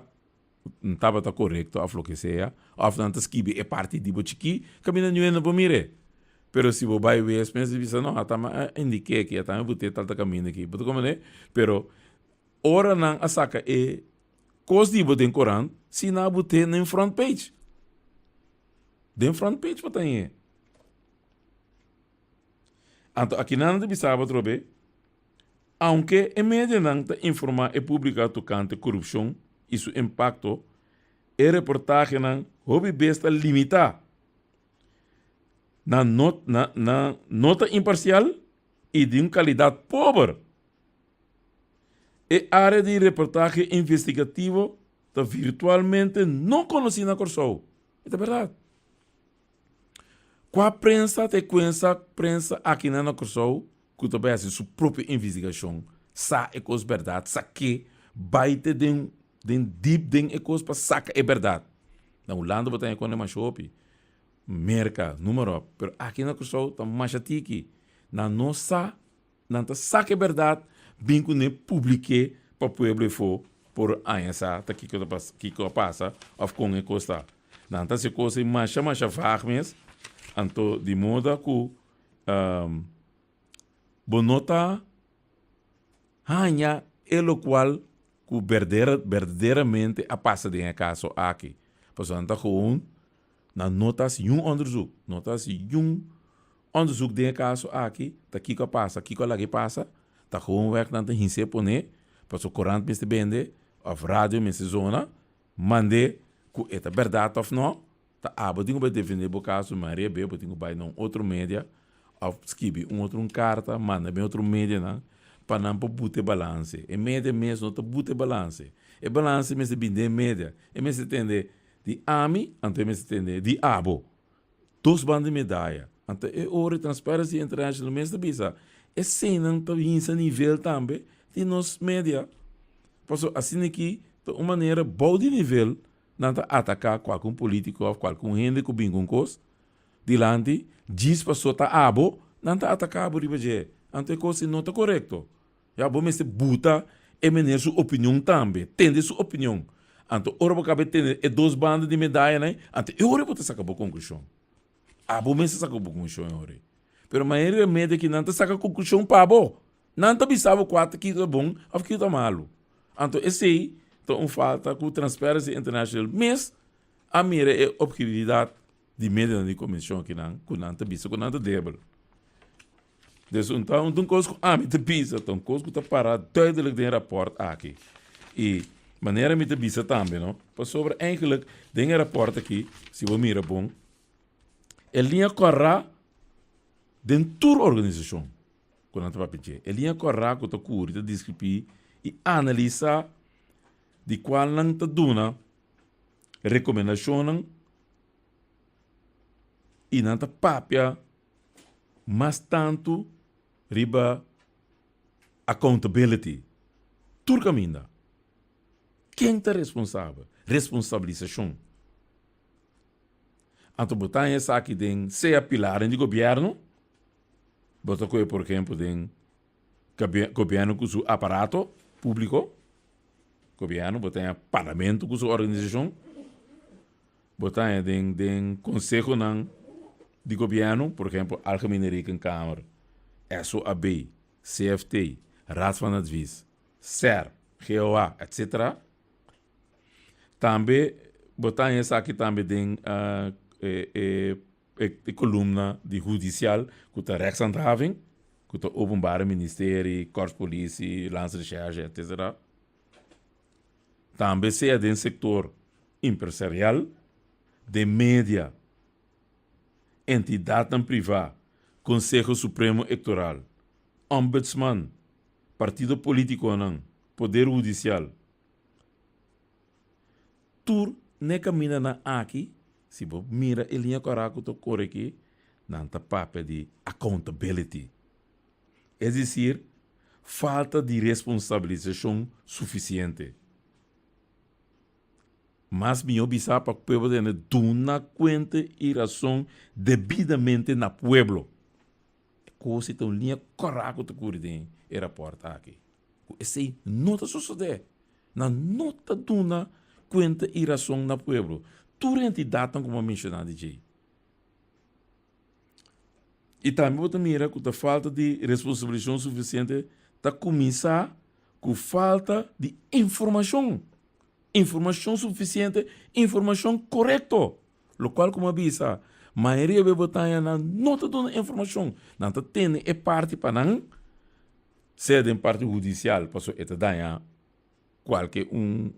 S2: no tabata korekto òf loke sea, òf nan ta skibi e parti di bo chikí kaminda niun hende no por mir'é. Pero si bo bai wes mes i bisa no ata mi a indiké aki, ata mi a but'é tal ta kaminda aki. Bo ta komprendé? Pero ora nan a saka e Kos di bo den korant si na bo te den front page. Den front page bo ta heye. Anto akinan ta bisa bo atrobe, aunke e medianan ta informa e publica tocante corupcion y su impacto, e reportahenan hopi bes ta limita. Nan no, nan, nan no ta imparcial y di un calidad pober. E área di reportahe investigativo ta virtualmente no konosí na Kòrsou. E ta bèrdat. Kua prensa ta e kuensa prensa akinan na Kòrsou ku ta bai hasi su propio investigashon, sa e kos bèrdat, sak'é, bai te den den dip den e kos pa saka e bèrdat. Na Hulanda bo ta haña kòne masha hopi, Merka, numa ròp, pero aki na Kòrsou ta masha tiki. Nan no sa. Nan ta saka e bèrdat bin kuné publik'é pa pueblo efo por haña sa ta kiko ta pasa, kiko a pasa òf kon e kos ta. Nan ta hasi e kos ei masha masha vaag mes, anto di moda ku bo no ta haña e lokual ku berdera berdaderamente a pasa den e kaso aki. Pasobra nan ta gewoon Nan no ta hasi niun onderzoek, no ta hasi niun onderzoek den e kaso aki, ta kiko a pasa, kiko a laga e pasa, ta gewoonweg nan ta hins'é pone, pasobra korant mester bende òf radio mester zona, mand'é ku e ta bèrdat òf no, ta abo tin ku bai defendé bo kaso, maria be bo tin ku bai na un otro media òf skibi un otro un karta manda den otro medianan pa nan por buta e balanse. E media mes no ta buta e balanse, e balanse mester bini den e media, e mester tende Di ami, anto e mester tende di abo. Dos banda di medaya. Anto e ora e Transparency International mes ta bisa, eseinan ta hinsa nivel tambe di nos media. Pasobra asina aki ta un manera bou di nivel nan ta ataka kualke un politico of kualke un hende ku bin ku un kos dilanti, djis paso ta abo, nan ta ataka bo riba dje. Anto e kos ei no ta korekto. Ya bo mester buta e meneer su opinion tambe, tende su opinion. Anto ora bo kaba e tende e dos banda di medayanan ei, anto e ora bo ta saka bo konklushon. Abo mes ta saka bo konklushon e ora ei. Pero mayoria di media aki nan ta saka konklushon pa bo. Nan ta bisa bo kua ta kiko ta bon òf kiko ta malu. Anto esei ta un falta ku Transparency International mes a mira e objetividat di medianan di komunikashon akinan ku nan ta bisa ku nan ta debel. Dus un ta un kos ku ami ta bisa, ta un kos ku ta para duidelijk den e rapòrt aki. I manera mi ta bisa tambe no, pasobra eigenlijk den e rapòrt aki, si bo mira bon, e liña kòrá den tur organisashon ku nan ta papia dje, e liña kòrá ku ta kuri, ta deskribí i analisá di kual nan ta duna rekomendashonnan i nan ta papia. mas tantu riba accountability tur kaminda. Ken ta responsabel? Responsabilisashon. Anto bo ta haña esaki den sea pilarnan di gobièrnu, bo ta kohe por ehempel den gobièrnu ku su aparato públiko, gobièrnu, bo ta haña parlamento ku su organisashon, bo ta haña den den konsehonan di gobièrnu, por ehempel Algemene Rekenkamer, SOAB, CFT, Raad van Advies, ser, GOA, etc. Tambe bo ta haña esaki tambe den e e e kolumna di hudisial ku ta Rechtshandhaving, ku ta Openbare Ministerie, Korpspolitie, Landsrecherche, etc. Tambe sea den sektor empresarial, den media, entidatnan privá, Konseho Supremo Ektoral, Ombudsman, partido politikonan, poder hudisial. Tur n'e kamindanan aki, si bo mira e liña kòrá ku ta kore aki, nan ta papia di accountability. Es desir, falta di responsabilisashon sufisiente. Mas mihó bisa pa pueblo tene duna kuenta i rason debidamente na pueblo. E kos ei ta un liña kòrá ku ta kuri den e rapòrt aki. Ku esei no ta sosodé. Nan no ta duna kuenta i rason na pueblo. Tur e entidatnan ku bo a menshoná di djei. I tambe bo ta mira ku ta falta di responsabilishon sufisiente ta kuminsá ku falta di informashon. Informashon sufisiente, informashon korekto. Lokual ku mi a bisa, mayoria bes bo ta haña nan no ta duna informashon. Nan ta tene e parti pa nan, sea den parti hudisial, pasobra e ta daña kualke un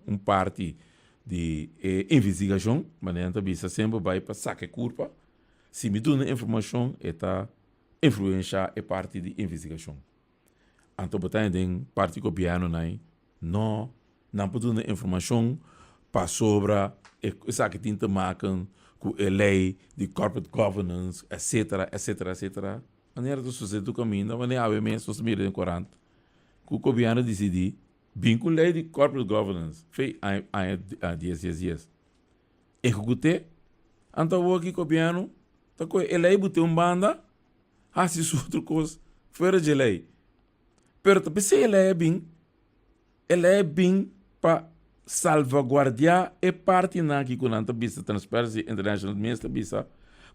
S2: un parti di e investigashon, manera nan ta bisa semper bai pa saka e kurpa. Si mi duna informashon e ta influensha e parti di investigashon. Anto bo ta haña den parti gobièrnunan ei, no, nan por duna informashon pasobra esaki tin te maken ku e lei di corporate governance etcetera etcetera etcetera. Manera ta sosede tur kaminda, wanneer awe mes nos ta mira den korant ku gobièrnu disidí bin ku lei di corporate governance fe aña dies dies dies. Ehekut'é, anto awor ki gobièrnu ta kohe e lei bot'é un banda hasi su otro kos fuera dje lei. Pero ta p'esei e lei a bin, e lei a bin pa salvaguardiá e partinan aki ku nan ta bisa Transparency International mes ta bisa,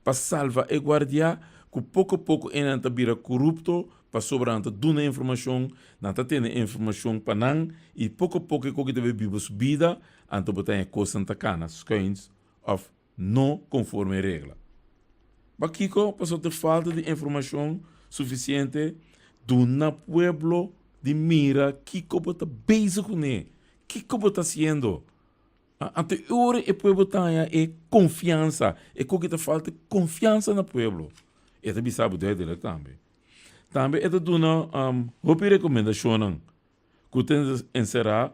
S2: pa salva e guardiá ku poko poko e nan ta bira korupto pasobra nan ta duna informashon, nan ta tene informashon pa nan i poko poko e koki ta bai biba su bida, anto bo ta haña kosnan ta kana skuins òf no konforme regla. Pakiko? Pasobra ta falta di informashon sufisiente duna pueblo di mira kiko bo ta bezig kuné, kiko bo ta hasiendo. Anto e ora e pueblo ta haña e konfiansa, e koki ta falta konfiansa na pueblo. E ta bisa bo duidelijk tambe. Tambe e ta duna hopi rekomendashonnan ku ta enserá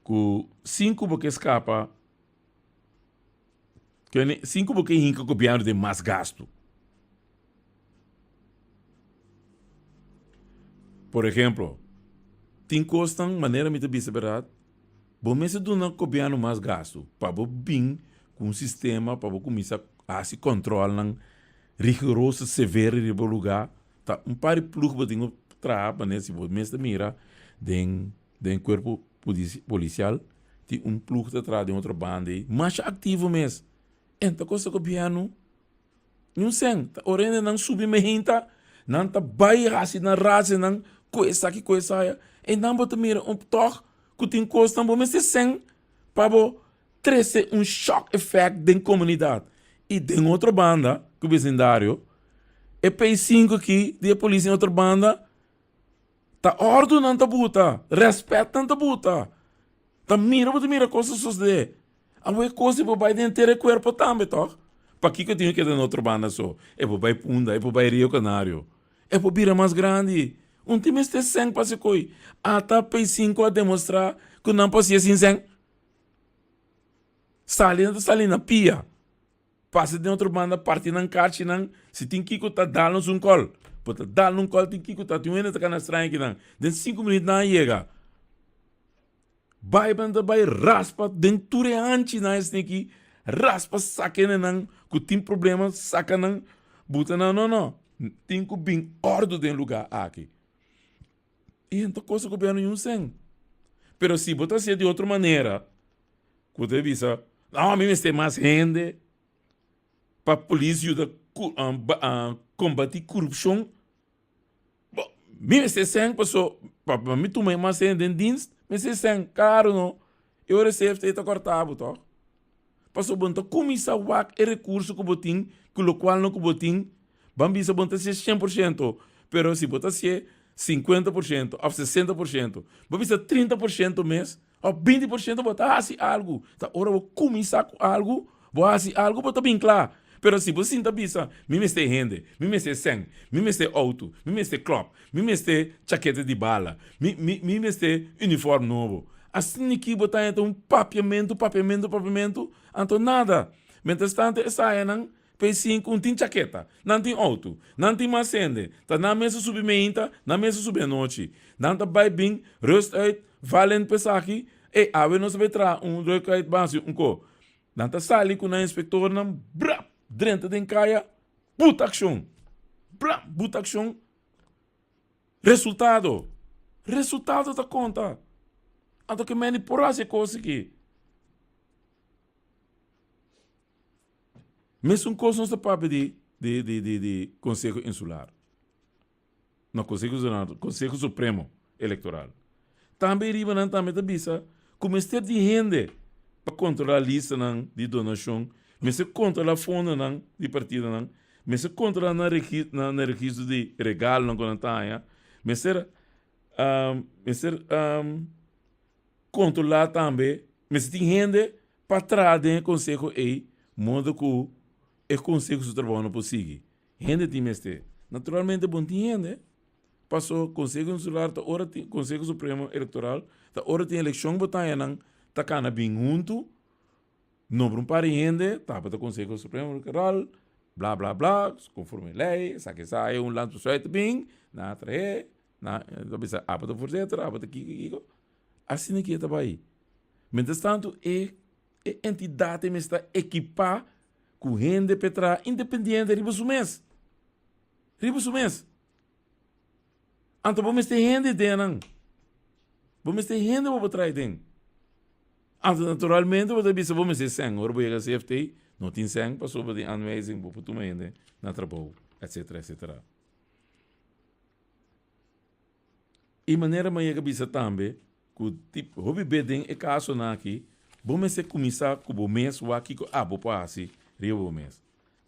S2: ku sin ku bo ke skapa Sin ku bo ke hinka gobièrnu den mas gastu. Por ehemplo, tin kosnan manera mi ta bisa bèrdat, bo mester duna gobièrnu mas gastu pa bo bin ku un sistema pa bo kuminsá hasi kòntròlnan riguroso, severo riba bo lugá. Ta un par di plug bo tin ku traha manera si bo mes ta mira den Den cuerpo policial tin un ploeg ta traha den otro banda ei masha activo mes. En ta kosta gobierno ni un cent. Ta ora hende nan subi mehinta nan ta bai hasi nan razianan ku esaki ku esaya en nan bo ta mira un tog ku tin kosnan bo mester cent pa bo trese un shock effect den comunidad. Y den otro banda ku vecindario e pay sinku aki di e polis den otro banda Ta ordu nan ta buta, rèspèt nan ta buta. Ta mira bo ta mira kos ta sosodé. Awor e kos ei por bai den henter e kuerpo tambe tòg? Pakiko tin ku keda na otro banda so? E por bai Punda, e por bai Rio Canario. E por bira mas grandi. Un tin mester sèn pa hasi koi. Ata P5 a demostrá ku nan por hasié sin sèn. Sali nan ta sali na pia. Pasa den otro banda parti nan karchinan, si tin kiko ta dal nos un kòl. Bo ta dal un kòl tin kiko ta tin un hende ta kana straña kinan. Den sinku minüt nan a yega. Bai nan ta bai raspa den tur e hanchinan esei aki, raspa saka hendenan ku tin problema saka nan buta nan no no tin ku bin òrdu den lugá aki. I henter kos gobièrnu yun sen. Pero si bo ta hasié di otro manera, ku ta bisa, no mi mester mas hende pa polis yuda kombatí korupshon. Bo, mi mester sen paso pa mi tuma e mas hende den dienst, mester sen, klaro no. E ora e CFT ta kòrta bo tòg. Pasobra bo no ta kuminsá wak e rekurso ku bo tin, ku lokualnan ku bo tin. Ban bisa bo no ta hasié 100%, pero si bo ta hasié 50% òf 60%, bo bisa 30% mes òf 20% bo ta hasi algu. Ta ora bo kuminsá ku algu, bo hasi algu, bo ta bin kla. Pero si bo sinta bisa, mi mester hende, mi mester sèn, mi mester outo, mi mester klòp, Mi mester chaketa di bala. Mi, mi, mi mester uniform nobo. Asina ki bo ta haña ta un papiamentu, papiamentu, papiamentu, anto nada. Mientras tanto e sayanan pa e sinku un tin chaketa, nan tin outo, nan tin mas hende, ta nan mes a subi meinta, nan mes a subi anochi. Nan ta bai bin rust uit, valen pa esaki, ey awe nos ta bai traha un ruk uit ban hasi un ko. Nan ta sali ku nan inspektornan, brap, drenta den kaya, buta akshon, brap, buta akshon. Resultado. Resultado ta konta. Anto ke meni por hasi e kos aki. Mesun kos nos ta papia di di di di di Konseho Insular. No, Konseho Insular, Konseho Supremo Elektoral. Tambe riba nan tambe ta bisa ku mester di hende pa kontrolá listanan di donashon, mester kontrolá fondonan di partidonan, mester kontrolá nan regi nan registro di regalonan ku nan ta haña, mester mester kontrolá tambe, mester tin hende pa traha den e konseho ei modo ku e konseho su trabou no por sigui. Hende tin mester. Naturalmente bon tin hende. Paso Conseho Insular ta ora tin Conseho Supremo Electoral ta ora tin eleccion bo ta haña nan ta cana bin hunto nombra un par di hende tabata Conseho Supremo Electoral bla bla bla conforme ley esaki esaya un landsbesluit ta bin nan a trahe nan ta bisa abo ta voorzitter abo ta kiko kiko asina ki e ta bay mientras tanto e e entidad e mester ta ekipa ku hende p'e traha independiente riba su mes riba su mes. Anto bo mester hende den nan. Bo mester hende bo por trae den. Anto naturalmente bo ta bisa bo mester sèn. Ora bo yega CFT, no tin sèn pasobra bo tin aanwijzing, bo por tuma hende na trabou, etcetera, etcetera. I manera mi a yega bisa tambe ku tip hopi be den e kasonan aki, bo mester kuminsá ku bo mes wak kiko abo por hasi riba bo mes.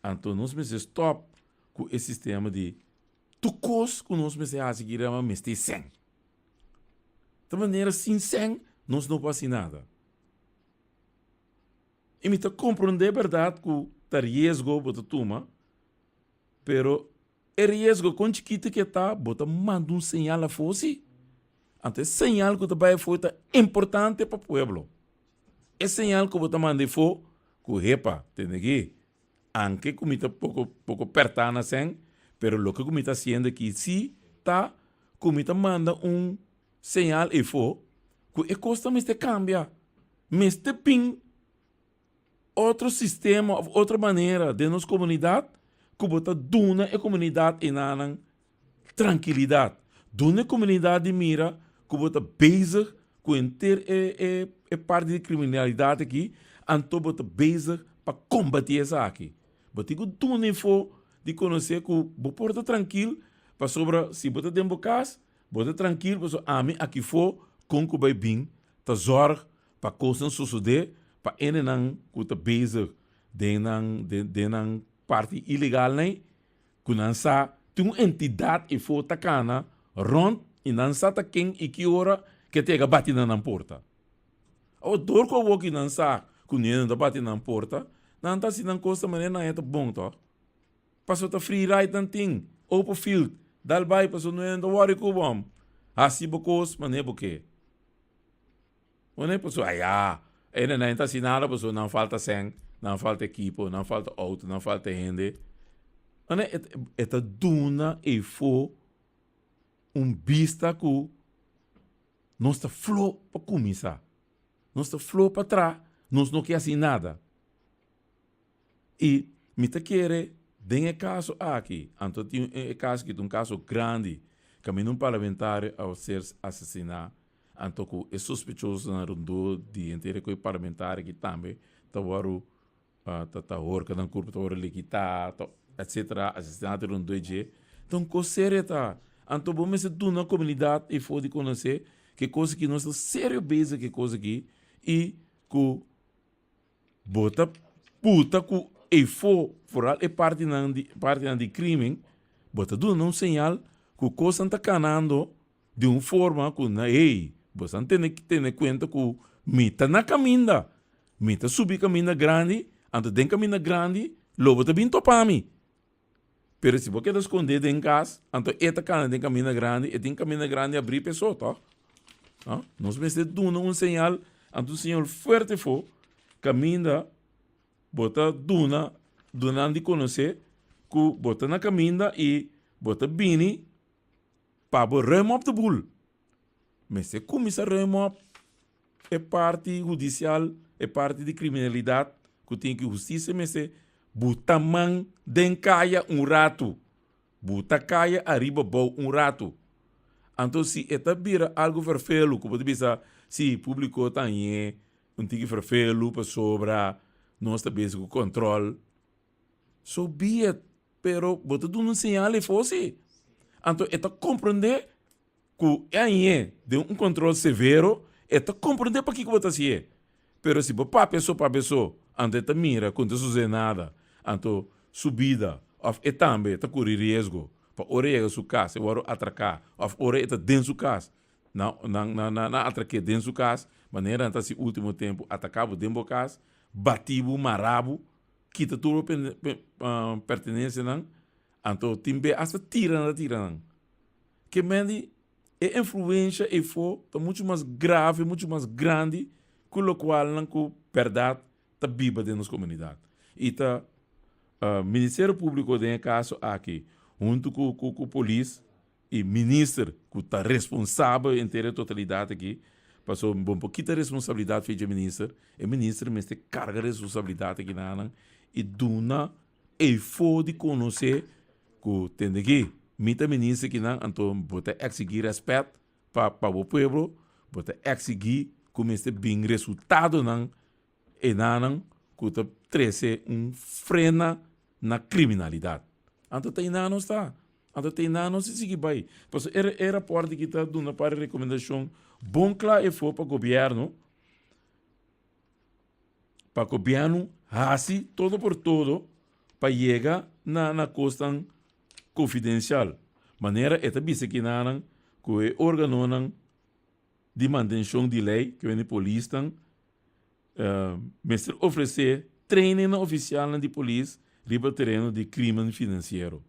S2: Anto nos mester stòp ku e sistema di Tur kos ku nos mester hasi ki rama mester sèn. Ta manera sin sèn nos no por hasi nada. I mi ta komprondé bèrdat ku ta riesgo bo ta tuma, pero e riesgo kon chikitu ke ta bo ta manda un señal afó si. Anto e señal ku ta bai afó ta importante pa pueblo. E señal ku bo ta manda afó ku hepa tende aki Anke ku mi ta poko poko pèrtá na sèn, pero loke ku mi ta hasiendo aki sí ta ku mi ta manda un señal efo ku e kos ta mester kambia. Mester bin otro sistema òf otro manera den nos komunidat ku bo ta duna e komunidat enanan trankilidat. Duna e komunidat di mira ku bo ta bezig ku henter e e e parti di kriminalidat aki, anto bo ta bezig pa kombatí esaki. Bo tin ku duna info di konosé ku bo por ta trankil pasobra si bo ta den bo kas, bo ta trankil pasobra ami aki fo kon ku bai bin ta zòrg pa kosnan sosodé pa hendenan ku ta bezig den nan den nan parti ilegal nei Ku nan sa tin un entidat efo ta kana rònt i nan sa ta ken i ki ora ke ta yega bati na nan porta. Awor dor ku awor ki nan sa ku niende ta bati na nan porta, nan ta hasi nan kos ta manera nan ta bon tòg. Pasobra ta free ride nan tin, open field, dal bai pasobra no ta wòri ku bo. Hasi bo kos manera bo ke. Bo ne pasobra aya, e nan ta hasi nada pasobra nan falta sèn. Nan falta ekipo, nan falta outo, nan falta hende. Ane e ta duna efo un bista ku nos ta flo pa kuminsá. Nos ta flo pa tra, nos no ke hasi nada. I mi ta kere den e kaso aki, anto tin e kaso aki ta un kaso grandi, kaminda un parlamentario a ser asesiná, anto ku e sospechosonan rondó di henter e ku e parlamentario aki tambe ta wòrdu ta ta horka nan kurpo ta wòrdu lekitá, ta etsetera, asesinato rondó e dje, ta un kos serio ta. Anto bo mester duna komunidat efo di konosé ku e kos aki nos ta serio bezig ku e kos aki i ku Bo ta puta ku efo, foral e partinan di partinan di krimen, bo ta duna un señal ku kosnan ta kanando di un forma ku na hey, boso a tene tene kuenta ku mi ta na kaminda, mi ta subi kaminda grandi, anto den kaminda grandi lo bo ta bin topa mi. Pero si bo keda skondé den kas, anto e ta kana den kaminda grandi, e tin kaminda grandi abrí p'e so, tòg? No? Nos mester duna un señal, anto un señal fuerte fo, kaminda bo ta duna, duna nan di konosé ku bo ta na kaminda i bo ta bini pa bo ruim op de boel. Mester kuminsá ruim op e parti hudisial, e parti di kriminalidat ku tin ku hustisia mester buta man den kaya un ratu, buta kaya ariba bou un ratu. Anto si e ta bira algu ferfelu ku bo ta bisa si públiko ta hañ'é un tiki ferfelu pasobra nos ta bezi ku kòntròl, so be it, pero bo ta duna un señal efo si. Anto e ta komprendé Ku e hañ'é den un kontrol severo, e ta komprendé pakiko bo ta hasié. Pero si bo papia so papia so, anto e ta mira ku no ta sosodé nada. Anto su bida òf e tambe ta kuri riesgo pa ora e yega su kas e wòrdu atraká òf ora e ta den su kas nan nan nan atrak'é den su kas, manera nan ta hasi último tempu, ataká bo den bo kas, bati bo, mara bo, kita tur bo pertenensianan, anto tin be asta tira nan ta tira nan. Ke mende e influencia eyfo ta mucho mas grave, mucho mas grandi ku lokualnan ku bèrdat ta biba den nos komunidat. I ta Ministerio Públiko den e kaso aki huntu ku ku polis i minister ku ta responsabel henter e totalidat aki, pasobra bo no por kita responsabilidat for dje minister, e minister mester karga responsabilidat aki na nan i duna Eyfo di konosé ku tende ki mi ta minister kinan anto bo ta eksigí rèspèt pa pa bo pueblo, bo ta eksigí ku mester bin resultadonan enanan ku ta trese un frena na kriminalidat. Anto ta einan nos ta, anto ta einan nos ta sigui bai. Pasobra e rapòrt aki ta duna par di rekomendashon bon kla efo pa gobièrnu. Pa gobièrnu hasi todo por todo pa yega na na kosnan konfidensial. Manera e ta bisa kinanan ku e organonan di mantenshon di lei, ke wende polisnan, mester ofresé training na ofisialnan di polis riba tereno di krimen finansiero.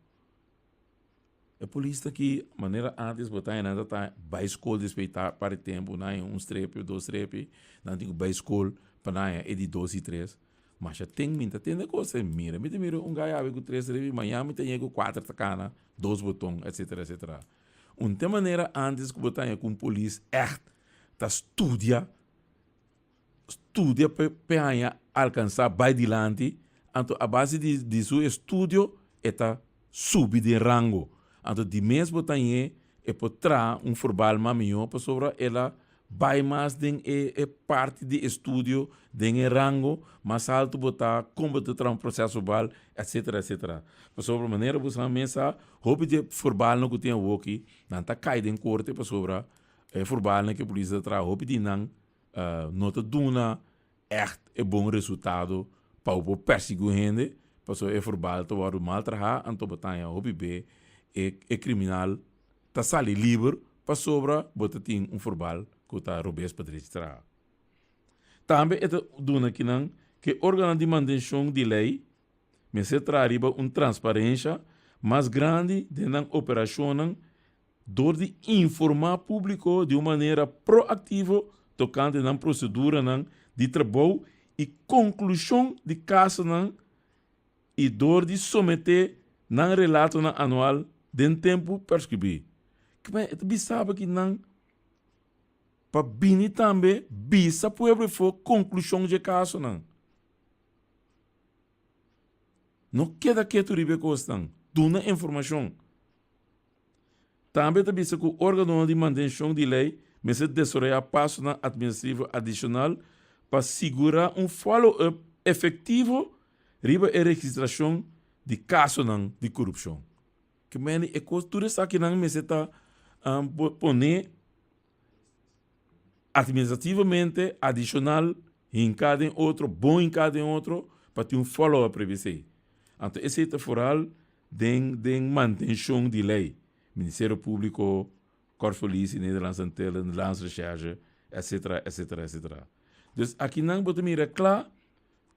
S2: E polis ta ki manera antes bo ta nan ta bai skol despues ta par di tempu nan haña un strepi o dos strepi nan tin ku bai skol pa nan haña e di dos i tres masha ten mi ta tende kos e mira mi ta mira un gai awe ku tres strepi mañana mi ta haña ku kuater ta kana dos boton etcetera etcetera un te manera antes ku bo ta haña ku un polis ègt ta studia studia pa e haña alkansá bai dilanti, anto a base di di su estudio e ta subi den rango. Anto di mes bo ta hañ'é e por traha un forbal mas mihó pasobra el a bai mas den e e parti di estudio, den e rango mas altu bo ta, kon bo ta traha un proseso verbal, etcetera, etcetera. Pasobra manera bo sa mes sa hopi di e forbalnan ku tin awoki nan ta kai den korte pasobra e forbalnan ku e polis ta traha hopi di nan no ta duna ègt e bon resultado pa bo por pèrsiguí un hende, pasobra e forbal ta wòrdu mal trahá, anto bo ta haña hopi be e e kriminal ta sali liber pasobra bo ta tin un forbal ku ta robes pa drechi traha. Tambe e ta duna kinan ku e órganonan di mantenshon di lei mester traha riba un transparensha mas grandi den nan operashonnan dor di informá públiko di un manera proaktivo tokante nan proseduranan di trabou. i konklushon di kasonan i dor di someté nan relatonan anual den tempu perskribí. Kibè e ta bisa bo ki nan pa bini tambe bisa pueblo efo konklushon dje kasonan. No keda ketu riba e kosnan, duna informashon. Tambe ta bisa ku órganonan di mantenshon di lei mester desaroyá pasonan atministrativo adishonal pa sigurá un follow-up efektivo riba e registrashon di kasonan di korupshon. Ke mende e kos tur esakinan mester ta poné atministrativamente adishonal hinká den otro, bon hinká den otro pa tin un follow-up riba esei. Anto esei ta foral Den den mantenshon di lei, Ministerio Públiko, Korpspolisie, Nederlandse Antillen, Landsrecherche, etcetera, etcetera, etcetera. Dus akinan bo ta mira kla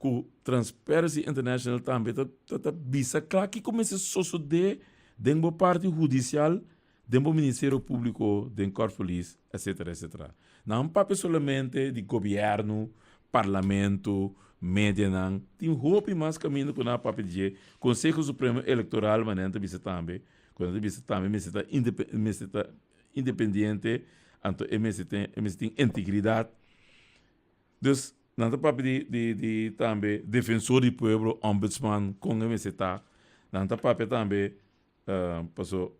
S2: ku Transparency International tambe ta ta ta bisa kla kiko mester sosodé den bo parti hudisial, den bo Ministerio Públiko, den Korpspolis, etcetera, etcetera. Nan papia solamente di gobièrnu, parlamento, medianan, tin hopi mas kaminda ku nan a papia di dje. Konseho Supremo Elektoral manera nan ta bisa tambe, ku nan ta bisa tambe mester ta mester ta independiente, anto e mester ten e mester tin integridat. Dus nan ta papia di di di tambe defensor di pueblo, ombudsman, kon e mester ta. Nan ta papia tambe paso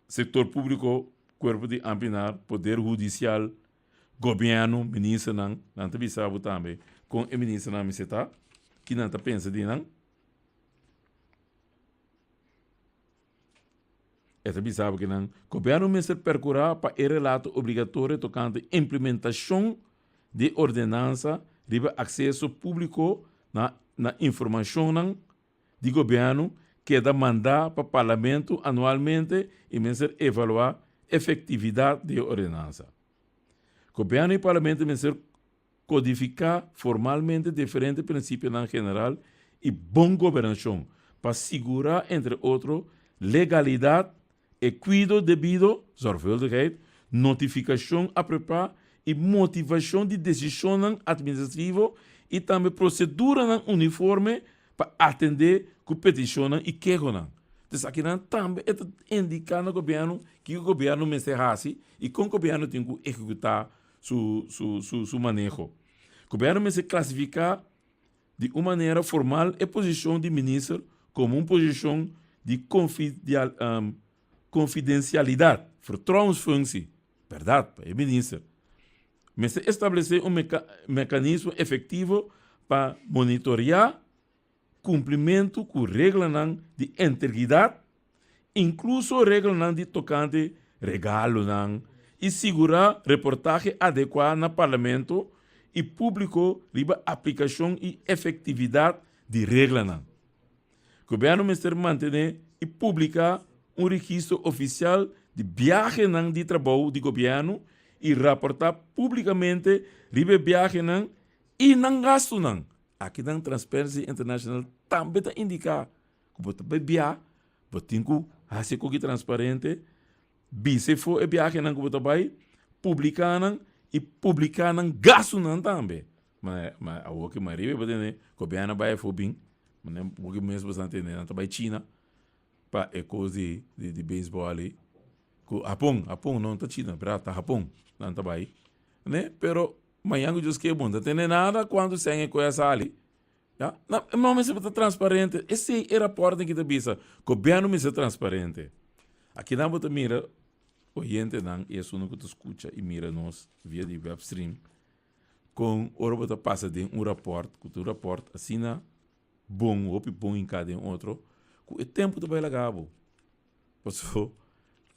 S2: Sektor públiko, kuerpo di ámtenar, poder hudisial, gobièrnu, ministernan, nan ta bisa bo tambe kon e ministernan mester ta, ki nan ta pensa di nan. E ta bisa bo ki nan gobièrnu mester perkurá pa e relato obligatorio tokante implementashon di ordenansa riba akseso públiko na na informashonnan di gobièrnu keda mandá pa Parlamento anualmente i mester evaluá efektividat di e ordenansa. Gobièrnu i Parlamento mester kodifiká formalmente diferente prinsipionan general i bon gobernashon pa sigurá entre otro legalidat E kuido debido, zorgvuldigheid, notifikashon apropiá i motivashon di desishonnan atministrativo i tambe proseduranan uniforme pa atendé ku petishonnan i kehonan. Esakinan tambe e ta indiká na gobièrnu kiko gobièrnu mester hasi i kon gobièrnu tin ku ehekutá su su su maneho. Gobièrnu mester klasifiká Di un manera formal e posishon di minister komo un posishon di konfidensialidat, vertrouwensfunctie, bèrdat pa e minister. Mester establesé un mekanismo efektivo pa monitoreá kumplimentu ku reglanan di integridat inkluso reglanan di tokante regalonan i sigurá reportahe adekuá na Parlamento i públiko riba aplikashon i efektividat di reglanan. Gobièrnu mester mantené i publiká un registro ofisial di biahenan di trabou di gobièrnu i raportá públikamente riba e biahenan i nan gastunan. Akinan Transparency International tambe ta indiká Ku bo ta bai bia, bo tin ku hasi e koki transparente, bisa efo e biahenan ku bo ta bai, publiká nan i publiká nan gastunan tambe. Ma ma awor ki mariba bo tende gobièrnu a bai afó bin, manera bo ki mes bo sa tende nan ta bai China pa e kos di di beisbòl ei ku Hapon, Hapon no ta China bra ta Hapon nan ta bai ne pero mañan ku Dios ke bo no ta tende nada kuantu sèn e koe a sali. Ya, na, no mester ta transparente. Esei e raportnan ki ta bisa, gobierno mester transparente. Akinan bo ta mira oyentenan i esunnan ku ta skucha i mira nos via di webstream, kon ora bo ta pasa den un raport, ku ta un raport asina bon, hopi bon hinká den otro, ku e tempu ta bai laga bo. Paso,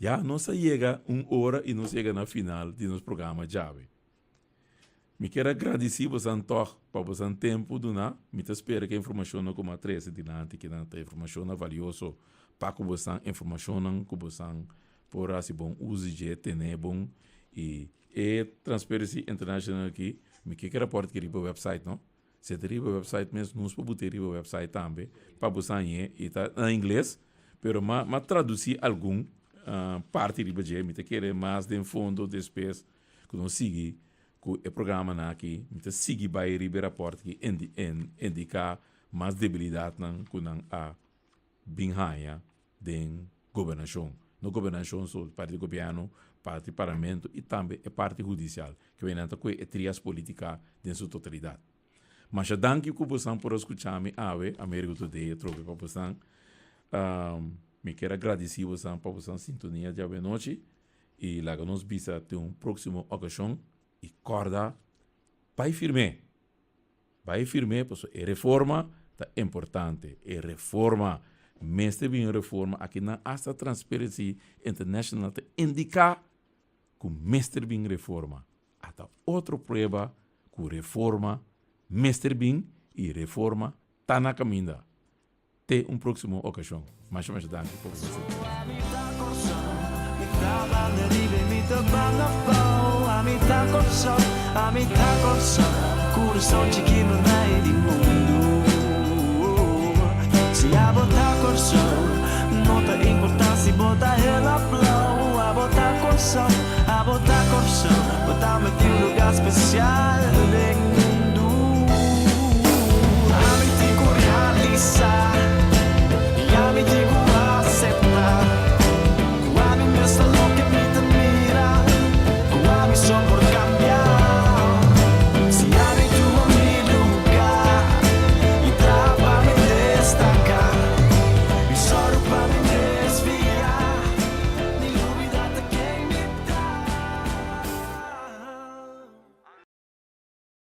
S2: ya nos a yega un ora i nos yega na final di nos programa djawe. Mi kier a gradisí bosan tòg pa bosan tempu duná. Mi ta spera ku e informashonnan ku mi a trese dilanti kinan ta informashonnan valioso pa ku bosan, informashonnan ku bosan por hasi bon uso di dje, tene bon. I e Transparency International aki, mi ke ku e rapòrt aki riba wèpsait no. Si e ta riba wèpsait mes, nos por but'é riba wèpsait tambe pa bosan hañ'é. I ta na ingles, pero m'a m'a tradusí algun parti riba dje. Mi ta kere mas den fondo despues ku nos sigui. ku e programanan aki mi ta sigui bai riba e rapòrt aki indiká mas debilidatnan ku nan a bin haña den gobernashon. No gobernashon so, parti di gobièrnu, parti parlamento i tambe e parti hudisial, ke nan ta kohe e trias politika den su totalidat. Masha danki ku bosan por a skucha mi awe, Amerigo Today atrobe pa bosan. Mi kier a gradisí bosan pa bosan sintonia djawe anochi i laga nos bisa te un próksimo okashon i kòrda bai firm'é. Bai firm'é pasobra e reforma ta importante. E reforma mester bin un reforma aki nan asta Transparency International ta indiká ku mester bin reforma. Ata otro prueba ku reforma mester bin i reforma ta na kaminda. Te un próksimo okashon. Masha masha danki pa boso sintonia.